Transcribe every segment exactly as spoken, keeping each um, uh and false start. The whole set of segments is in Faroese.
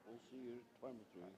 Hon sigur tveimum, tríggum.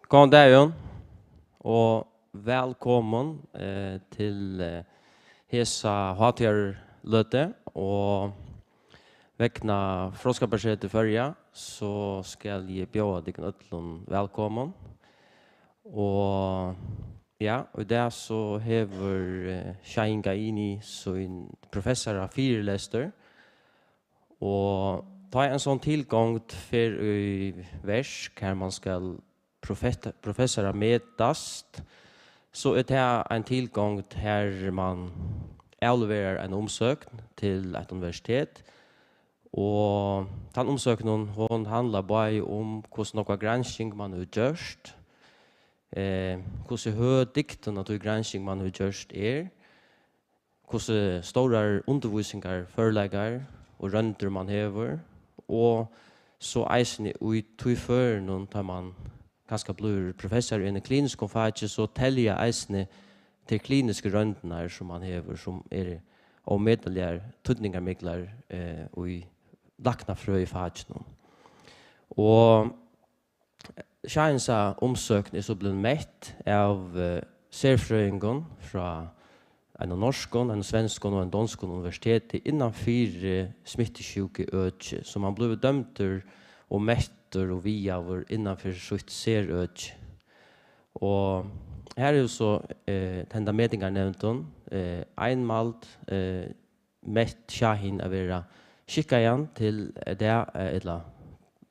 Góðan dagin og vælkomin, eh, til, eh, hesa hátíðarløtu, og vegna Fróðskaparsetur Føroya, so skal eg bjóða tykkum øllum vælkomin. Og ja, og í dag so hevur, eh, Shahin Gaini sín professara fyrilestur, og tá ein sånn tilgongd fer í verk, har man skal profet-, professara metast, so er tað ein tilgongd, har man avleverar eina umsókn til eitt universitet, og tann umsóknin, hon handlar bæði um, hvussu nógva gransking man hevur gjørt, eh, hvussu høg dygdin av tí gransking, man hevur gjørt, er, hvussu stórar undirvísingarførleikar og royndir man hevur, og so eisini í tí førinum, tá man kanska blívur professari í einum kliniskum faki, so telja eisini tær klinisku royndirnar, sum man hevur, sum eru ómetaliga týdningarmiklar, eh, í læknafrøðifakinum. Og Shahins umsókn er so blivin mett av, eh, serfrøðingum frá einum norskum, einum svenskum og einum donskum universiteti innan fyri smittusjúkuøki, so man blívur dømdur og mettur og vigaður innan fyri sítt serøki. Og her er jo so, eh, henda metingarnevndin, eh, einmælt, eh, mett Shahin at vera skikkaðan til, eh, tað, eh, ella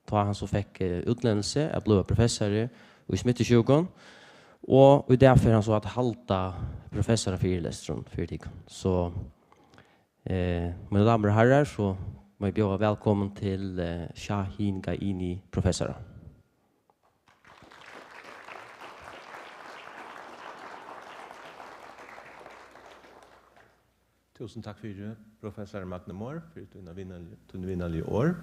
tá hann so fekk, eh, útnevnelse at blíva professari í smittusjúkum, og í dag fer hann so at halda professorafyrilestrin fyri tykkum. So, eh, mínar damur og harrar, so má eg bjóða vælkomin til, eh, Shahin Gaini, professara. Túsund takk fyri, professari Magni Mohr, fyri tína vinarligu, tíni vinarligu orð.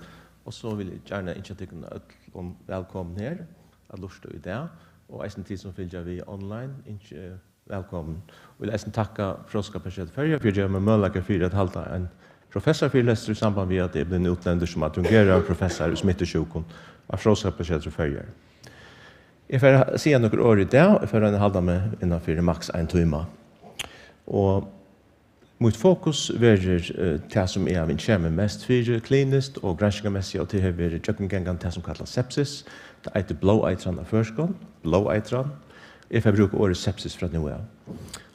Og so vil eg gjarna ynskja tykkum øllum vælkomin her at lurta í dag, og eisini tit sum fylgja við online, ynski vælkomin. Og vil eisini takka Fróðskaparsetur Føroya fyri at geva mær møguleika fyri at halda ein professorafyrilestur í samband við, at eg eri blivin útnevndur sum adjungeraður professari í smittusjúkum á Fróðskaparsetri Føroyar. Eg fari at siga nøkur orð í dag, og eg fari at royna at halda meg innan fyri maks ein tíma. Og mítt fokus verður, eh, tað sum eg havi interessað meg mest fyri kliniskt og granskingarmessigt, og tað hevur verið gjøgnumgangandi tað sum kallast sepsis. Tað eitur blóðeitran á føroyskum, blóðeitran. Eg fari at brúka orðið sepsis frá nú av.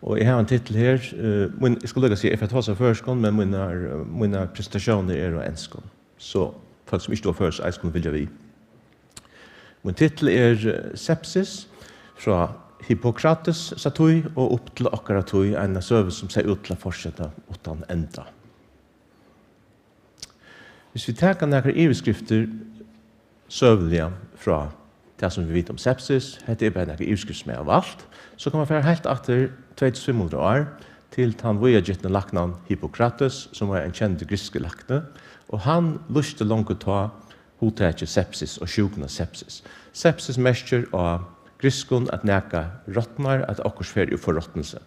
Og eg havi ein titul her, eh, mín, eg skal líka siga, eg fari at tosa á føroyskum, men mínar, mínar presentatiónir eru á enskum. So fólk sum ikki duga føroyskt, eisini kunnu fylgja við. Mín titul er, eh, Sepsis, frá Hippokrates sa tíð og upp til okkara tíð, eina søgu sum sær út til at fortseta uttan enda. Hvis vit taka nakrar yvirskriftir søguliga frá tað, sum vit vita um sepsis, hetta er bara nakrar yvirskriftir, sum eg havi valt, so kann man fara heilt aftur tvey túsund fimm hundrað ár til tann víðagitni læknan Hippokrates, sum var ein kendur grikskur lækni, og hann lýsti longu tá hugtakið sepsis og sjúkuna sepsis. Sepsis merkir á grikskum, at nakað rotnar, at okkurt fer í forrotnilsi.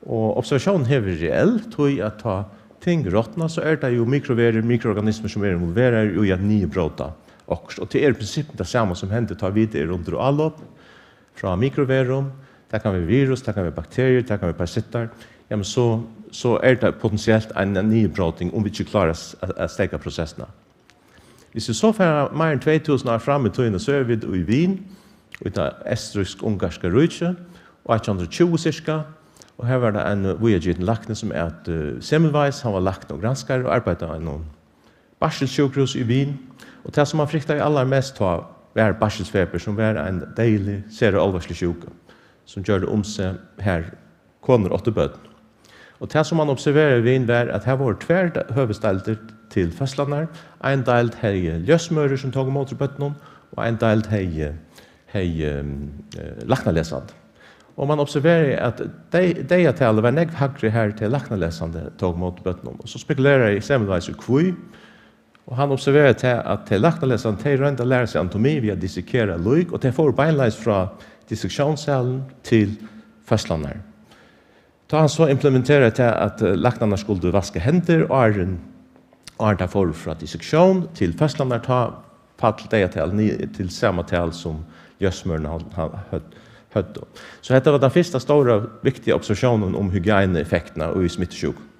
Og observatiónin her er reell, tí at tá ting rotna, so er tað jú mikroverur, mikroorganismur, sum eru involveraðir í at niðurbróta okkurt. Og tað er í prinsippinum tað sama sum hendir, tá vit eru undir álop frá mikroverum. Tað kann vera virus, tað kann vera bakteriur, tað kann vera parasittar. Jamen, so, so er tað potentielt ein, ein niðurbróting, um vit ikki klára at, at, at steðga prosessina. Hvis vit so fara meir enn tvey túsund ár fram í tíðina, so eru vit í Wien, í tað eystrísk-ungarska ríki, átjan hundrað og tjúgu cirka, og her var tað ein víðagitin lækni, sum æt, eh, Semmelweis. Hann var lækni og granskari og arbeiddi á einum barsilssjúkrahúsi í Wien, og tað, sum hann fryktaði allarmest tá, var barsilsfepur, sum var ein deyðilig, sera álvarslig sjúka, sum gjørdi um seg, har konur áttu børn. Og tað, sum hann observeraði í Wien, var, at har vóru tvær de-, høvuðsdeildir til føðslarnar. Ein deild hevði ljósmøður, sum tóku ímóti børnum, og ein deild hevði, hevði, eh, læknalesandi. Og man observeraði, at dey-, deyðatalið var nógv hægri, har tey læknalesandi tóku ímóti børnum. Og so spekuleraði Semmelweis í, hví. Og hann observeraði tað, at tey læknalesandi, tey royndu at læra seg anatomi við at dissekera lík, og tey fóru beinleiðis frá dissektiónssalinum til føðslarnar. Tá hann so implementeraði tað, at, eh, læknarnir skuldu vaska hendur, áðrenn, áðrenn teir fóru frá dissektión til føðslarnar, tá fall deyðatalið niður til sama tal, sum ljósmøðurnar hann, hann høvd-, høvdu. So hetta var tann fyrsta stóra, viktiga observatiónin um hygieinueffektina í smittusjúkum.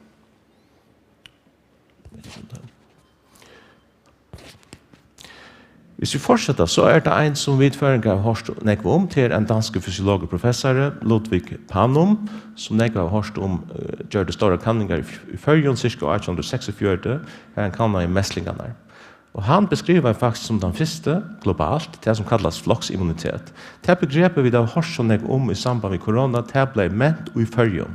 Hvis vit fortseta, so er tað ein, sum vit føroyingar hava hoyrt nógv um. Tað er ein danskur fysiologur, professari, Ludwig Panum, sum nógv hava hoyrt um, eh, gjørdi stórar kanningar í, í Føroyum, sirka átjan hundrað og seksogfjøruti, har hann kannaði meslingarnar. Og hann beskrivaði faktisk sum tann fyrsti globalt tað, sum kallast floksimmunitet. Tað begrepið, vit hava hoyrt so nógv um í samband við korona, tað bleiv ment í Føroyum.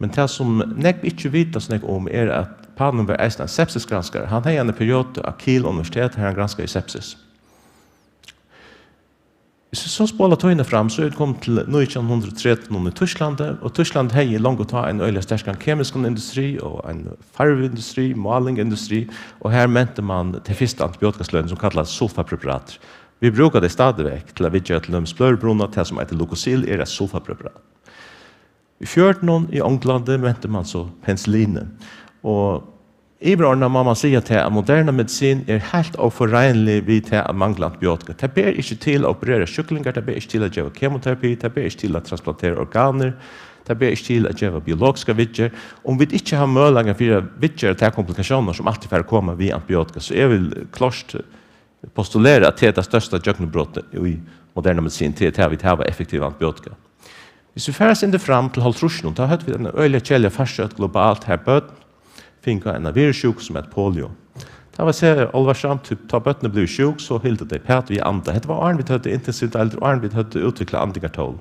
Men tað, sum nógv ikki vita so nógv um, er, at Panum var eisini ein sepsisgranskari. Hann hevði eina periodu á Kiel Universitet, har hann granskaði sepsis. Hvis vit so spola tíðina fram, so er vit komin til nítjan hundrað og tretivu í Týsklandi, og Týskland hevði longu tá ein øgiliga sterkan kemiskan industri og ein farvuindustri, málingindustri, og har menti man tey fyrstu antibiotikasløgini, sum kallast sulfapreparatir. Vit brúka tey stadigvæk til at viðgera til dømis bløðrubruna. Tað, sum eitur Leukoxyl, er eitt sulfapreparat. Í fjørutunum í Onglandi menti man so penicillinið. Og yvirordnað má man siga tað, at moderna medisin er heilt óforeinlig við tað at mangla antibiotika. Tað ber ikki til at operera sjúklingar, tað ber ikki til at geva kemoterapi, tað ber ikki til at transplantera organir, tað ber ikki til at geva biologiska viðgerð. Um vit ikki hava møguleika fyri at viðgera tær komplikatiónir, sum altíð fara at koma við antibiotika, so eg vil klárt postulera, at tað er tað størsta gjøgnumbrotið í moderna medisin, tað er tað, vit hava effektiv antibiotika. Hvis vit fara eitt sindur fram til hálvtrýssunum, tá høvdu vit eina øgiliga keðiliga farsótt globalt, har børn fingu eina virussjúku, sum æt polio. Tað var sera álvarsamt, tí tá børnini blivu sjúk, so hildu tey pæt við at anda. Hetta var áðrenn vit høvdu intensivdeildir, áðrenn vit høvdu útviklað andingartól.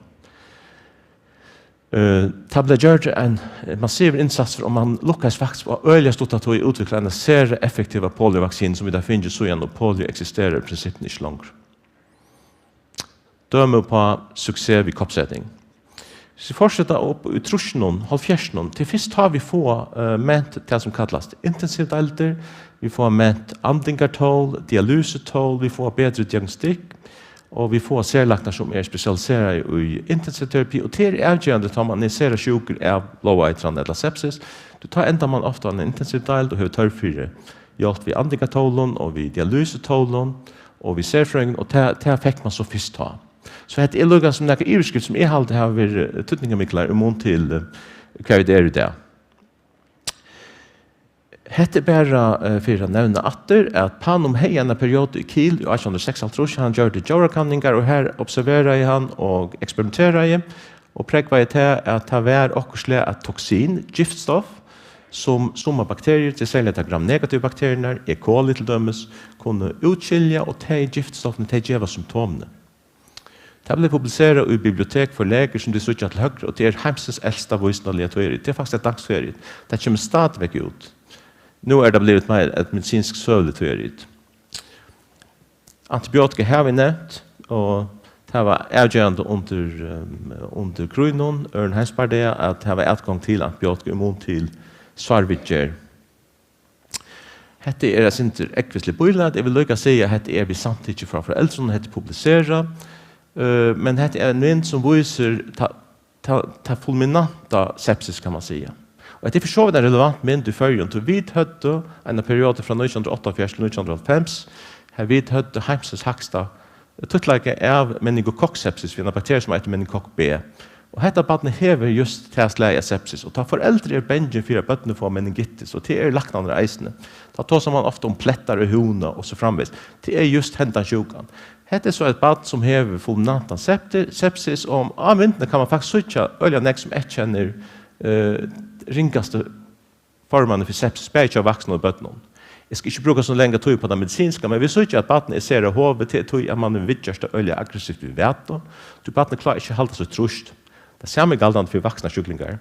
Eh, tað bleiv gjørt ein, eh, massivur innsatsur, og man lukkaðist faktiskt á øgiliga stutta tíð at útvikla eina sera effektiva poliovaksinu, sum vit hava fingið síðan, og polio eksisterar í prinsippinum ikki longur. Dømi uppá suksess við koppseting. Hvis vit fortseta upp í trýssunum, hálvfjerðsunum, tað er fyrst tá vit fáa, eh, ment tað, sum kallast intensivdeildir, vit fáa ment andingartól, dialysetól, vit fáa betri diagnostikk, og vit fáa serlæknar, sum eru spesialiseraðir í intensivterapi, og tað er avgerandi, tá man er sera sjúkur av blóðeitran ella sepsis, tí tá endar man ofta á eini intensivdeild og hevur tørv fyri hjálp við andingartólum og við dialysetólum og við serfrøðingum, og tað, tað fekk man so fyrst tá. So hetta er líka sum nakað yvirskrift, sum eg haldi hava verið týdningarmiklar í mun til, eh, hvar vit eru í dag. Hetta er bara, eh, fyri at nevna aftur, at Panum hevði eina periodu í Kiel í átjan hundrað og seksoghálvtrýss. Hann gjørdi djórakanningar, og har observeraði hann og eksperimenteraði og prógvaði tað, at tað var okkurt slag av toksin, giftstoff, sum summar bakteriur, tað er serliga tær gram-negativu bakteriurnar, E. coli til dømis, kunnu útskilja, og tey giftstoffini, tey geva symptomini. Tað bleiv publiserað í Bibliothek for Læger, sum tit síggja til høgru, og tað er heimsins elsta vísindaliga teori. Tað er faktiskt eitt danskt teori. Tað kemur stadigvæk út. Nú er tað blivið meir eitt medisinsk søguligt teori. Antibiotika hava vit nevnt, og tað var avgerandi undir, ehm, undir krígnum, øðrum heimsbardaga, at hava atgongd til antibiotika í mun til sárviðgerð. Hetta er eitt sindur ógvusligt bílæt. Eg vil líka siga, at hetta er við samtykki frá foreldrunum, hetta er publiserað. Eh, men hetta er ein mynd, sum vísir ta, ta, ta fulminanta sepsis, kann man siga. Og hetta er fyri so vidt ein relevant mynd í Føroyum, tí vit høvdu eina periodu frá nítjan hundrað og áttaoghálvfjerðs til nítjan hundrað og hálvfems, har vit høvdu heimsins hægsta títtleika av meningokokkssepsis við eina bakteriu, sum eitur meningokokk B. Og hetta barnið hevur júst tað slagið av sepsis, og tá foreldur eru bangin fyri, at børnini fáa meningitis, og tað eru læknarnir eisini, tá tosar man ofta um plettar í húðini og so framvegis. Tað er júst hendan sjúkan. Hetta er so eitt barn, sum hevur fulminantan septi-, sepsis, og á myndini kann man faktiskt síggja øgiliga nógv, sum eyðkennir, eh, ringastu formarnar fyri sepsis, bæði hjá vaksnum og børnum. Eg skal ikki brúka so langa tíð upp á tað medisinska, men vit síggja, at barnið er sera hovið, tað er tí, at man hevur viðgjørt tað øgiliga aggressivt við vætu, tí barnið klárar ikki at halda sítt trýst. Tað sama er galdandi fyri vaksnar sjúklingar.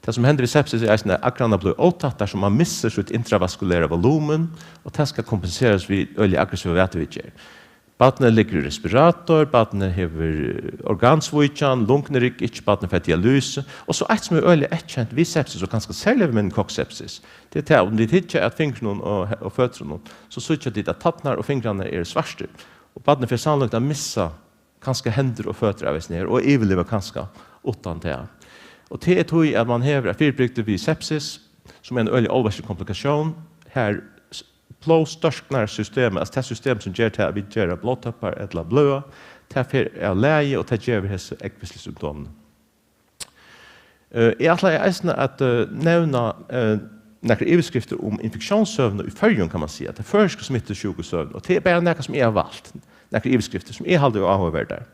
Tað, sum hendir við sepsis, er eisini, at agrarnar blíva ótættar, so man missir sítt intravaskulæra volumen, og tað skal kompenserast við øgiliga aggressiva vætuviðgerð. Barnið liggur í respirator, barnið hevur, eh, organsvíkjan, lunguni rigga ikki, barnið fær dialysu. Og so eitt, sum er øgiliga eyðkent við sepsis, og kanska serliga við meningokokksepsis, tað er tað, um tit hyggja at fingrunum og, og føtrunum, so síggja tit, at tærnar og fingrarnir eru svartir. Og barnið fer sannlíkt at missa kanska hendur og føtur av hesum her, og yvirliva kanska uttan tað. Og tað er tí, at man hevur eitt fyribrigdi við sepsis, sum er ein øgiliga álvarslig komplikatión, har s-, blóðstørknarsystemið, altso tað system, sum ger tað, at vit gera blóðtoppar ella bløða, tað fer av lagi, og tað gevur hesi ógvusligu symptomini. Eh, eg ætlaði eisini at, eh, nevna, eh, nakrar yvirskriftir um infektiónssøguna í Føroyum, kann man siga, ta føroysku smittusjúkusøguna, og tað er bara nakað, sum eg havi valt, nakrar yvirskriftir, sum eg haldi eru áhugaverdar.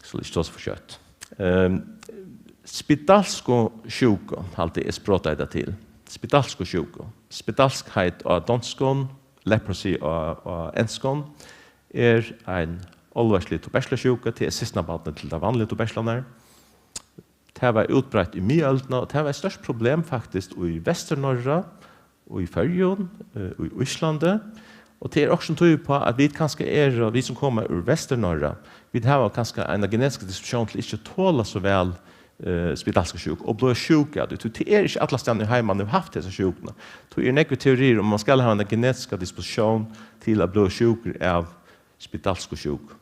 So ikki tosa for skjótt. Ehm, spedalsku sjúku, haldi eg, sprotaði tað til. Spedalsku sjúku. Spedalskheit á donskum, leprosy á, á enskum, er ein álvarslig tuberklasjúka. Tað er systkinabarnið til tær vanligu tuberklarnar. Tað var útbreitt í miðøldini, og tað var eitt stórt problem faktiskt í Vesturnorra, í Føroyum, eh, í Íslandi. Og tað er okkurt, sum týðir uppá, at vit kanska eru, vit sum koma úr Vesturnorra, vit hava kanska eina genetiska dispositión til ikki at tola so væl, eh, spedalska sjúku og blíva sjúk av tí. Tí tað er ikki allastaðni í heiminum, man hevur havt hesa sjúkuna. Tí eru nógvar teoriir um, man skal hava eina genetiska dispositión til at blíva sjúkur av spedalsku sjúku.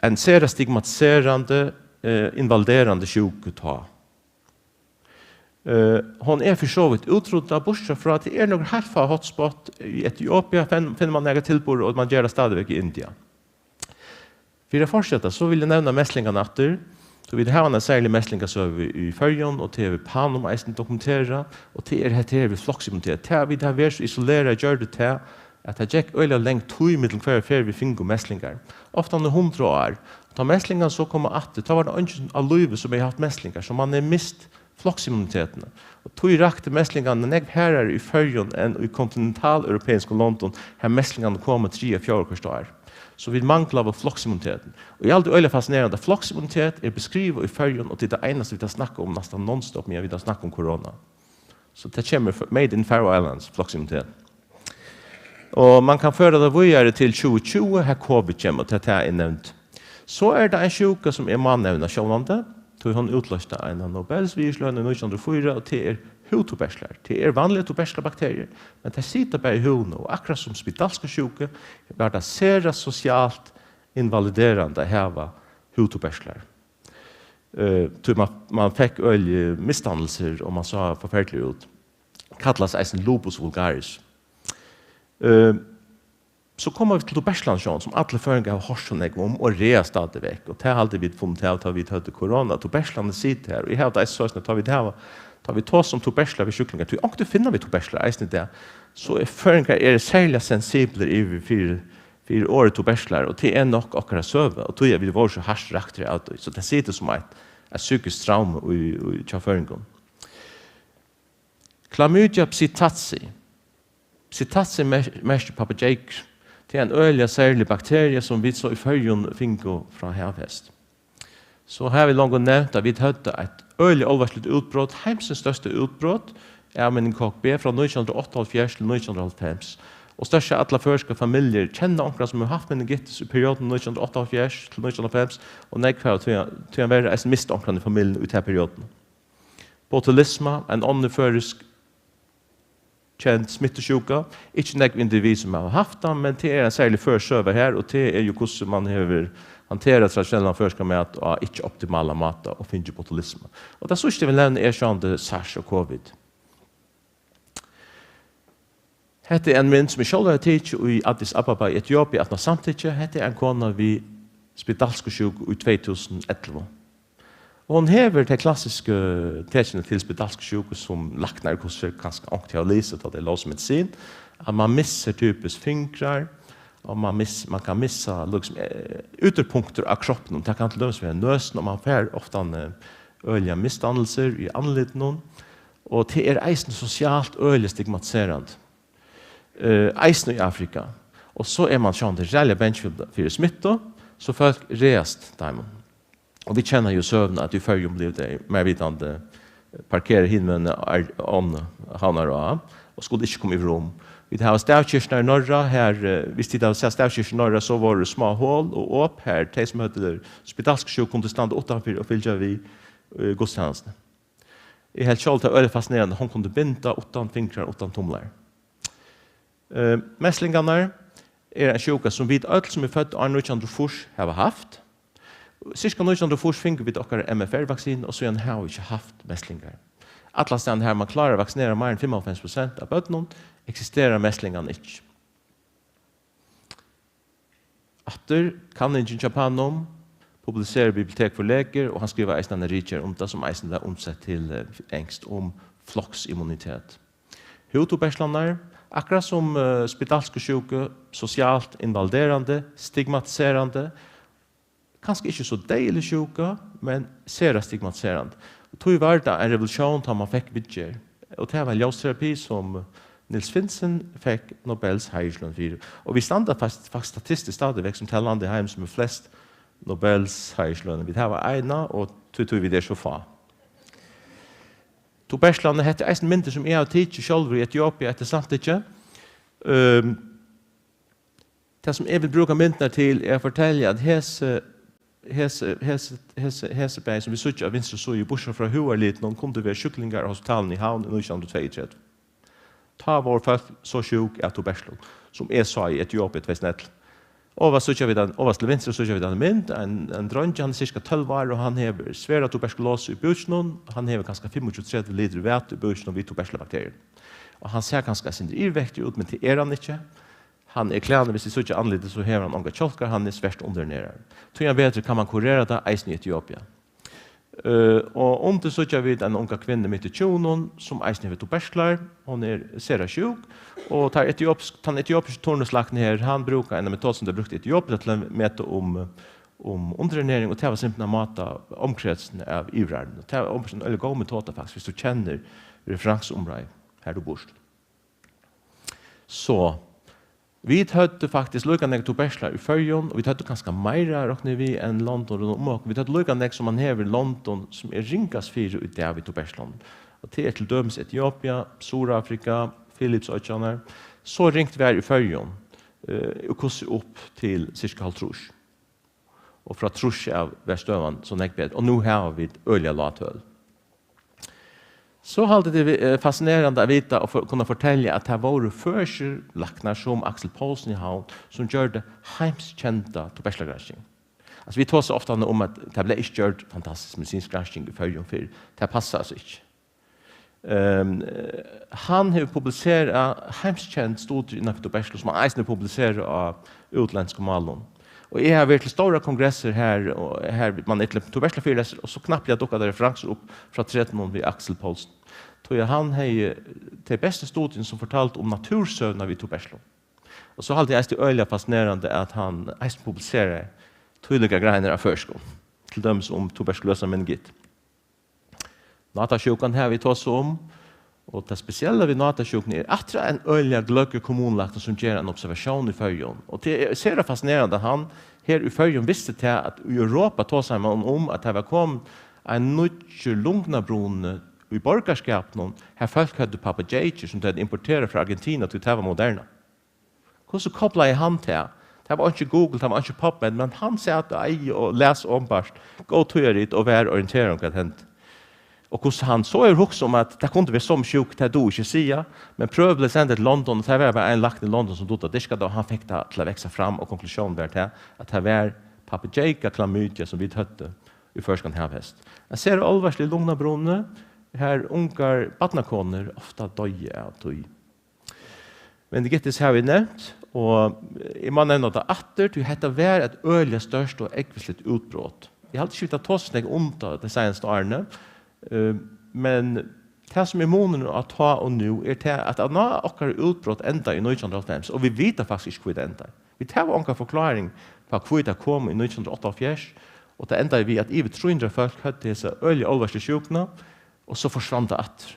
Ein sera stigmatiserandi, eh, invaliderandi sjúku tá. Eh, hon er fyri so vítt útroddað, burtursæð frá, at tað er nøkur heilt fá hotspot í Etiopia, finn-, finnur man nakrar tilburðir, og man ger tað stadigvæk í India. Fyri at fortseta, so vil eg nevna meslingarnar aftur. So vit hava eina serliga meslingasøgu í, í Føroyum, og tað hevur Panum eisini dokumenterað, og tað er hetta her við floksimmunitet. Tað, vit hava verið so isolerað, gjørdi tað, at tað gekk øgiliga long tíð millum hvørja ferð vit fingu meslingar. Ofta um hundrað ár. Tá meslingarnar so komu aftur, tá var tað eingin á lívi, sum hevði havt meslingar, so man hevur mist floksimmunitetina. Og tí rakti meslingarnar nógv harðari í Føroyum enn í kontinentaleuropeiskum londum, har meslingarnar koma triðja, fjórða hvørt ár. So vit manglaðu floksimmunitetin. Og eg haldi øgiliga fascinerandi, at floksimmunitet er beskrivað í Føroyum, og tað er tað einasta, vit hava snakkað um næstan non-stop, meðan vit hava snakkað um korona. So tað kemur f-, made in Faroe Islands, floksimmunitet. Og man kann føra tað víðari til tjúgu tjúgu, har covid kemur, og tað er tað, eg nevndi. So er tað ein sjúka, sum eg má nevna sjálvandi, tí hon útloysti eina Nobelsvirðisløn í nítjan hundrað og fýra, og tað er húðtuberklar. Tað er vanligar tuberklabakteriur, men tær sita bara í húðini, og akkurát sum spedalsku sjúku var tað sera sosialt invaliderandi at hava húðtuberklar. Eh, tí man, man fekk øgiligar misdannilsir, og man sá forferdiligur út. Kallast eisini lupus vulgaris. Eh, so koma vit til tuberklarnar sjálvandi, sum allir føroyingar hava hoyrt so nógv um og ræða stadigvæk, og tað haldi vit funnið av, tá vit høvdu korona. Tuberklarnir sita har, og eg havi tað eisini soleiðis, at tá vit hava, tá vit tosa um tuberklar við sjúklingar, tí onkuntíð finna vit tuberklar eisini í dag, so er føroyingar eru serliga sensiblir yvir fyri, fyri orðið tuberklar, og tað er nokk okkara søga, og tí at vit vóru so hart raktir av tí, so tað situr sum eitt, eitt psykiskt trauma í, í, hjá føroyingum. Chlamydia psittaci. Psittaci mer-, merkir pappageykur. Tað er ein øgiliga serlig bakteria, sum vit so í Føroyum fingu frá havhest. So havi eg longu nevnt, at vit høvdu eitt øgiliga álvarsligt útbrot, heimsins størsta útbrot av meningokokk B frá nítjan hundrað og áttaoghálvfjerðs til nítjan hundrað og hálvfems. Og stórt sett allar føroyskar familjur kenna onkran, sum hevur havt meningitis í periodini nítjan hundrað og áttaoghálvfjerðs til nítjan hundrað og hálvfems, og nógv hava tí, tí hann verður eisini mist onkran í familjuni í ta periodini. Botulisma, ein onnur føroysk kend smittusjúka. Ikki nógv individ, sum hava havt tað, men tað er ein serlig føroysk søga her, og tað er jú, hvussu man hevur handterað tradisjonellan føroyskan mat á ikki optimalan máta og fingið botulismu. Og tað síðsta eg vil nevna er sjálvandi SARS og covid. Hetta er ein mynd sum eg sjálvur havi tikið í Addis Ababa í Etiopia aftan á samtykki. Hetta er ein kona við spedalsku sjúku í tvey túsund og ellivu. Og hon hevur tey klassisku tekin til spedalsku sjúku sum læknar, hvussu kanska onkuntíð hava lisið, tá tey lósu medisin, at man missir typiskt fingrar, og man miss-, man kann missa, líkasum, eh, yvirpunktir av kroppinum. Tað kann til dømis vera nøsin, og man fær ofta, eh, øgiliga misdannilsir í andlitinum, og tað er eisini sosialt øgiliga stigmatiserandi, eh, eisini í Afrika. Og so er man sjálvandi ræðuliga bangin fyri, fyri smittu, so fólk ræðast teimum. Og vit kenna jú søguna, at í Føroyum blivu tey, mær vitandi, parkerað hinvegin á ánni, Havnar á, og skuldu ikki koma yvir um. Vit hava stavkirkjurnar í Norra, har, eh, viss tit hava sæð stavkirkjur í Norra, so vóru smá hol og op, har tey sum høvdu spedalsku sjúku kundu standa uttanfyri og fylgja við, eh, gudstænastuni. Eg helt sjálv, tað var øgiliga fascinerandi, hon kundi binda uttan fingrar, uttan tumlar. Eh, meslingarnar er ein sjúka, sum vit øll, sum er fødd ár nítjan hundrað og fýrs, hava havt. Sirka nítjan hundrað og fýrs fingu vit okkara M F R-vaksinu, og síðan hava vit ikki havt meslingar. Allastaðni har man klárar at vaksinera meira enn fimmoghálvfems prosent av børnum, eksisterar meslingarnar ikki. Aftur, kanningin hjá Panum, publiserað í Bibliotek for Leger, og hann skrivaði eisini eina ritgerð um tað, sum eisini var umsett til, eh, enskt, um floksimmunitet. Húðtuberklarnar, akkurát sum, eh, spedalsku sjúku, sosialt invaliderandi, stigmatiserandi, kanska ikki so deyðilig sjúka, men sera stigmatiserandi. Og tí var tað ein revolusjón, tá man fekk viðgerð. Og tað var ljósterapi, sum Niels Finsen fekk Nobels heiðursløn fyri. Og vit standa fast, fast statistiskt stadigvæk sum tað land í heimi, sum er flest Nobels heiðursløn. Vit hava eina, og tí, tí vit eru so fá. Tuberklarnir, hetta er eisini myndir, sum eg havi tikið sjálvur í Etiopia eftir samtykki. Ehm, Tað, sum eg vil brúka myndirnar til, er at fortelja, at hesi, hesi, hesi, hesi, hesi bæði, sum vit síggja á vinstru síðu, burtursæð frá húðarlitinum, kundu verið sjúklingar á hospitalinum í Havn í nítjan hundrað og tveyogtretivu. Tá vóru fólk so sjúk av tuberklum, sum eg sá í Etiopia í tvey túsund og ellivu. Ovast síggja vit ein, ovast til vinstru síggja vit eina mynd, ein, ein dreingi, hann er cirka tólv ár, og hann hevur svara tuberkulosu í búkinum, hann hevur kanska fimmogtjúgu, tretivu litur vætu í búkinum við tuberklabakterium. Og hann sær kanska eitt sindur yvirvektur út, men tað er hann ikki. Hann er klænur, viss tit síggja andlitið, so hevur hann ongar kjálkar, hann er svært undirernæraður. Tíðan betur kann man kurera tað, eisini í Etiopia. Eh, og undir síggja vit eina unga kvinnu mitt í tjúgunum, sum eisini hevur tuberklar. Hon er sera sjúk, og tann etiopisk-, tann etiopiski turnuslæknin her, hann brúkar eina metodu, sum tey brúktu í Etiopia, til at meta um, um undirernæring, og tað var simpelthen at máta umkretsin av yvirernæring. Og tað var ein øgiliga góð metoda, faktiskt, viss tú kennir referensuumráðið, har tú býrt. So, vit høvdu faktiskt líka nógv tuberklar í Føroyum, og vit høvdu kanska meira, rokni eg við, enn London rundan um okkum. Vit høvdu líka nógv, sum man hevur í London, sum er ringast fyri í dag við tuberklum. Og tað er til dømis Etiopia, Suðurafrika, Filipsoyggjarnar. So ringt var í Føroyum, eh, og kussu upp til sirka hálvtrýss. Og frá trýss av var støðan so nógv betri, og nú hava vit øgiliga lág tøl. So haldi eg, tað er, eh, fascinerandi at vita og for, kunna fortelja, at tað vóru føroyskir læknar sum Aksel Poulsen í Havn, sum gjørdu heimskenda tuberklagransking. Altso, vit tosa ofta um, at tað bleiv ikki gjørd fantastisk medisinsk gransking í Føroyum fyrr. Tað passar altso ikki. Ehm, eh, hann hevur publiserað heimskend studie innanfyri tuberklum, sum hann eisini publiserar á útlendskum málum. Og eg havi verið til stórar kongressir har, og har man er til tuberklafyrilestur, og so knappliga dukka tær referansur upp frá trettandum við Aksel Poulsen. Tí at hann hevði tey bestu studiini, sum fortaldu um náttúrsøguna við tuberklum. Og so haldi eg eisini, tað er øgiliga fascinerandi, at hann eisini publiserar tílíkar greinar á føroyskum, til dømis um tuberkuløsa meningitt. Nátasjúkan hava vit tosað um, og tað spesiella við nátasjúkuni er, aftur ein øgiliga gløggur kommunulækni, sum ger ein observatión í Føroyum. Og tað er sera fascinerandi, at hann her í Føroyum visti tað, at í Europa tosaði man um, at tað var komin ein nýggjur lungnabruni í borgarskapinum, har fólk høvdu pappageykur, sum tey høvdu importerað frá Argentina, tí tað var moderna. Hvussu koplaði hann tað? Tað var einki Google, tað var einki PubMed, men hann sat á eigi og las openbart góð tíðarit og var orienterað um, hvat hendi. Og hvussu hann so hevur hugsað um, at tað kundi verið so sjúkt, tað dugi eg ikki at siga, men prøvur bleiv sendar til London, og tað var bara ein lækni í London, sum dugdi at dyrka tað, og hann fekk tað til at vaksa fram, og konklusiónin var tað, at tað var aphakiya klamydia, sum vit høvdu í føroyskum havhesti. Ein sera álvarslig lungnabruni, har ungar barnakonur ofta doyðu av tí. Meningitis havi eg nevnt, og eg má nevna tað aftur, tí hetta var eitt øgiliga stórt og ógvusligt útbrot. Eg haldi ikki, vit hava tosað nógv um tað tey seinastu árini, eh, men tað, sum er munurin á tá og nú, er tað, at ná okkara útbrot enda í nítjan hundrað og hálvfems, og vit vita faktiskt ikki, hví tað endar. Vit hava onga forkláring á, hví tað kom í nítjan hundrað og áttaoghálvfjerðs, og tað endaði við, at yvir trý hundrað fólk høvdu hesa øgiliga álvarsligu sjúkuna, og so forsvann tað aftur.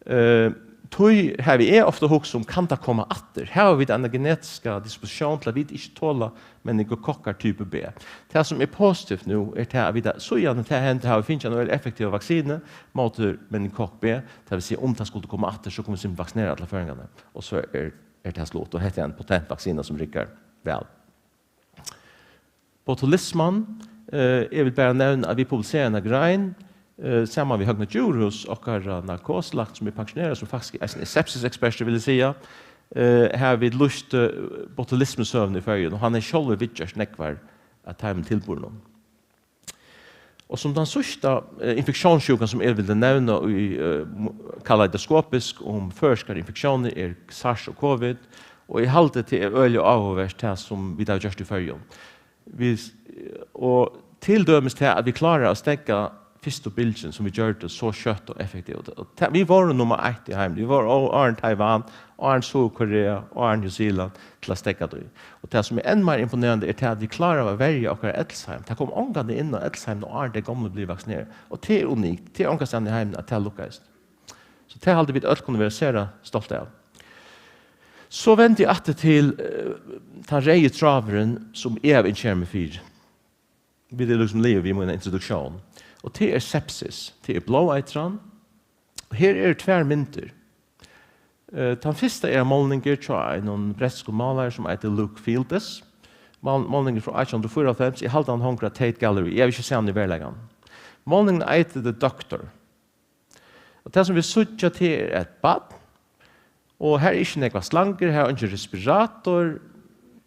Eh, tí havi eg ofta hugsað um, kann tað koma aftur? Hava vit eina genetiska dispositión til, at vit ikki tola meningokokkar typu B? Tað, sum er positivt nú, er tað, at vit síðan tað hendi, hava fingið eina øgiliga effektiva vaksinu móti meningokokk B, tað vil siga, um tað skuldi koma aftur, so kunnu vit simpelthen vaksinera allar føroyingarnar, og so er, er tað slut, og hetta er ein potent vaksina, sum riggar væl. Botulisman, eh, eg vil bara nevna, at vit publiseraðu eina grein, eh, saman við Høgna Djurhuus, okkara narkoselækna, sum er pensjoneraður, sum faktiskt eisini er sepsisekspertur, vil eg siga, eh, har vit lýstu, eh, botulismusøguna í Føroyum, og hann hevur sjálvur viðgjørt nógvar av teimum tilburðunum. Og sum tann síðsta, eh, infektiónssjúkan, sum eg vildi nevna, í, eh, mo-, kaleidoskopisk um føroyskar infektiónir, er SARS og COVID, og eg haldi, tað er øgiliga áhugavert, tað sum vit hava gjørt í Føroyum. Vit, og til dømis tað, at vit klára at steðga fyrstu bylgjuni, sum vit gjørdu so skjótt og effektivt. Og tað, vit vóru nummar eitt í heiminum. Vit vóru á-, áðrenn Taiwan, áðrenn Suðurkorea, áðrenn New Zealand, til at steðga tí. Og tað, sum er enn meira imponerandi, er tað, at vit klára at verja okkara ellisheimin. Tað kom ongantíð inn á ellisheimini, áðrenn tey gomlu blivu vaksineraði. Og tað er unikt. Tað er ongastaðni í heiminum, at tað lukkaðist. So tað haldi eg, vit øll kunnu vera sera stolt av. So vendi eg aftur til, eh, tann reyði tráðurin, sum eg havi interessað meg fyri. Vit eru líkasum liðug við mína introduktión. Og tað er sepsis. Tað er blóðeitran. Og her eru tvær myndir. Eh, tann fyrsta er ein málningur hjá einum bretskum málari, sum eitur Luke Fielding. Mál-, málningur frá átjan hundrað og fýraoghálvfems. Eg haldi, hann hongur á Tate Gallery. Eg havi ikki sæð hann í veruleikanum. Málningurin eitur The Doctor. Og tað, sum vit síggja, tað er eitt barn, og har er ikki nógvar slangur, har er eingin respirator,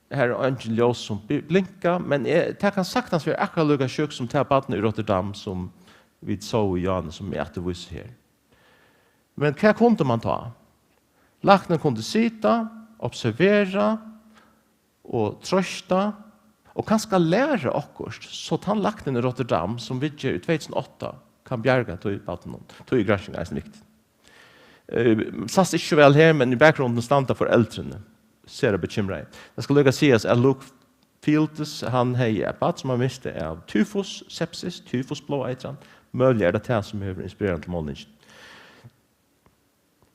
har er eingin ljós, sum bi-, blinka, men eg, tað kann saktans vera akkurát líka sjúkt sum tað barnið í Rotterdam, sum vit sóu í Johannes, sum eg aftur vísi her. Men hvat kundi mann tá? Læknin kundi sita, observera, og trøsta og kanska læra okkurt, so tann læknin í Rotterdam, sum viðger í tvey túsund og átta, kann bjarga tí barninum. Tí er gransking eisini viktig. Eh, sæst ikki so væl her, men í bakgrundini standa foreldrini, sera bekymraði. Tað skal líka sigast, at Luke Fielding, hann hevði eitt barn, sum hann misti av tyfus, sepsis, tyfusblóðeitran. Møguliga er tað tað, sum hevur inspirerað hann til málningin.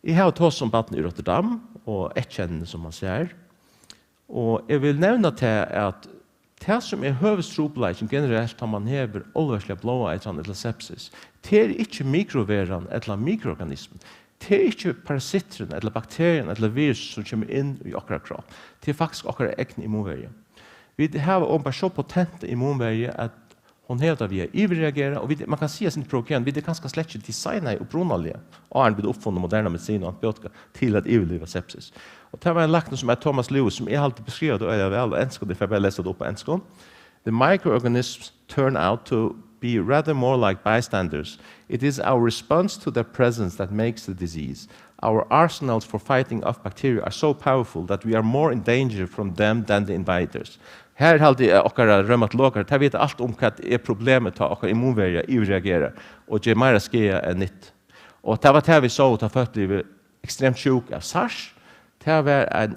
Eg havi tosað um barnið í Rotterdam og eyðkennini, sum mann sær. Og eg vil nevna tað, at tað, sum er høvuðstrupulleikin generelt, tá mann hevur álvarsliga blóðeitran ella sepsis, tað er ikki mikroveran ella mikroorganismin. Tað er ikki parasitturin ella bakterian ella virus, sum kemur inn í okkara kropp. Tað er faktiskt okkara egna immunverja. Vit hava openbart so potenta immunverju, at hon hevur tað við at yvirreagera, og vit, mann kann siga, sum provokerandi, vit eru kanska slett ikki designaði upprunaliga, áðrenn vit uppfunnu moderna medisin og antibiotika, til at yvirliva sepsis. Og tað var ein lækni, sum eitur Thomas Lewis, sum eg haldi beskrivar tað øgiliga væl á enskum, eg fari bara at lesa tað upp á enskum. The microorganisms turn out to be rather more like bystanders. It is our response to their presence that makes the disease. Our arsenals for fighting off bacteria are so powerful that we are more in danger from them than the invaders. Her haldi eg, at okkara reumatologar, tey vita alt um, hvat er problemið, tá okkara immunverja yvirreagerar og ger meira skaða enn nyttu. Og tað var tað, vit sóu, tá fólk blivu ekstremt sjúk av SARS. Tað var ein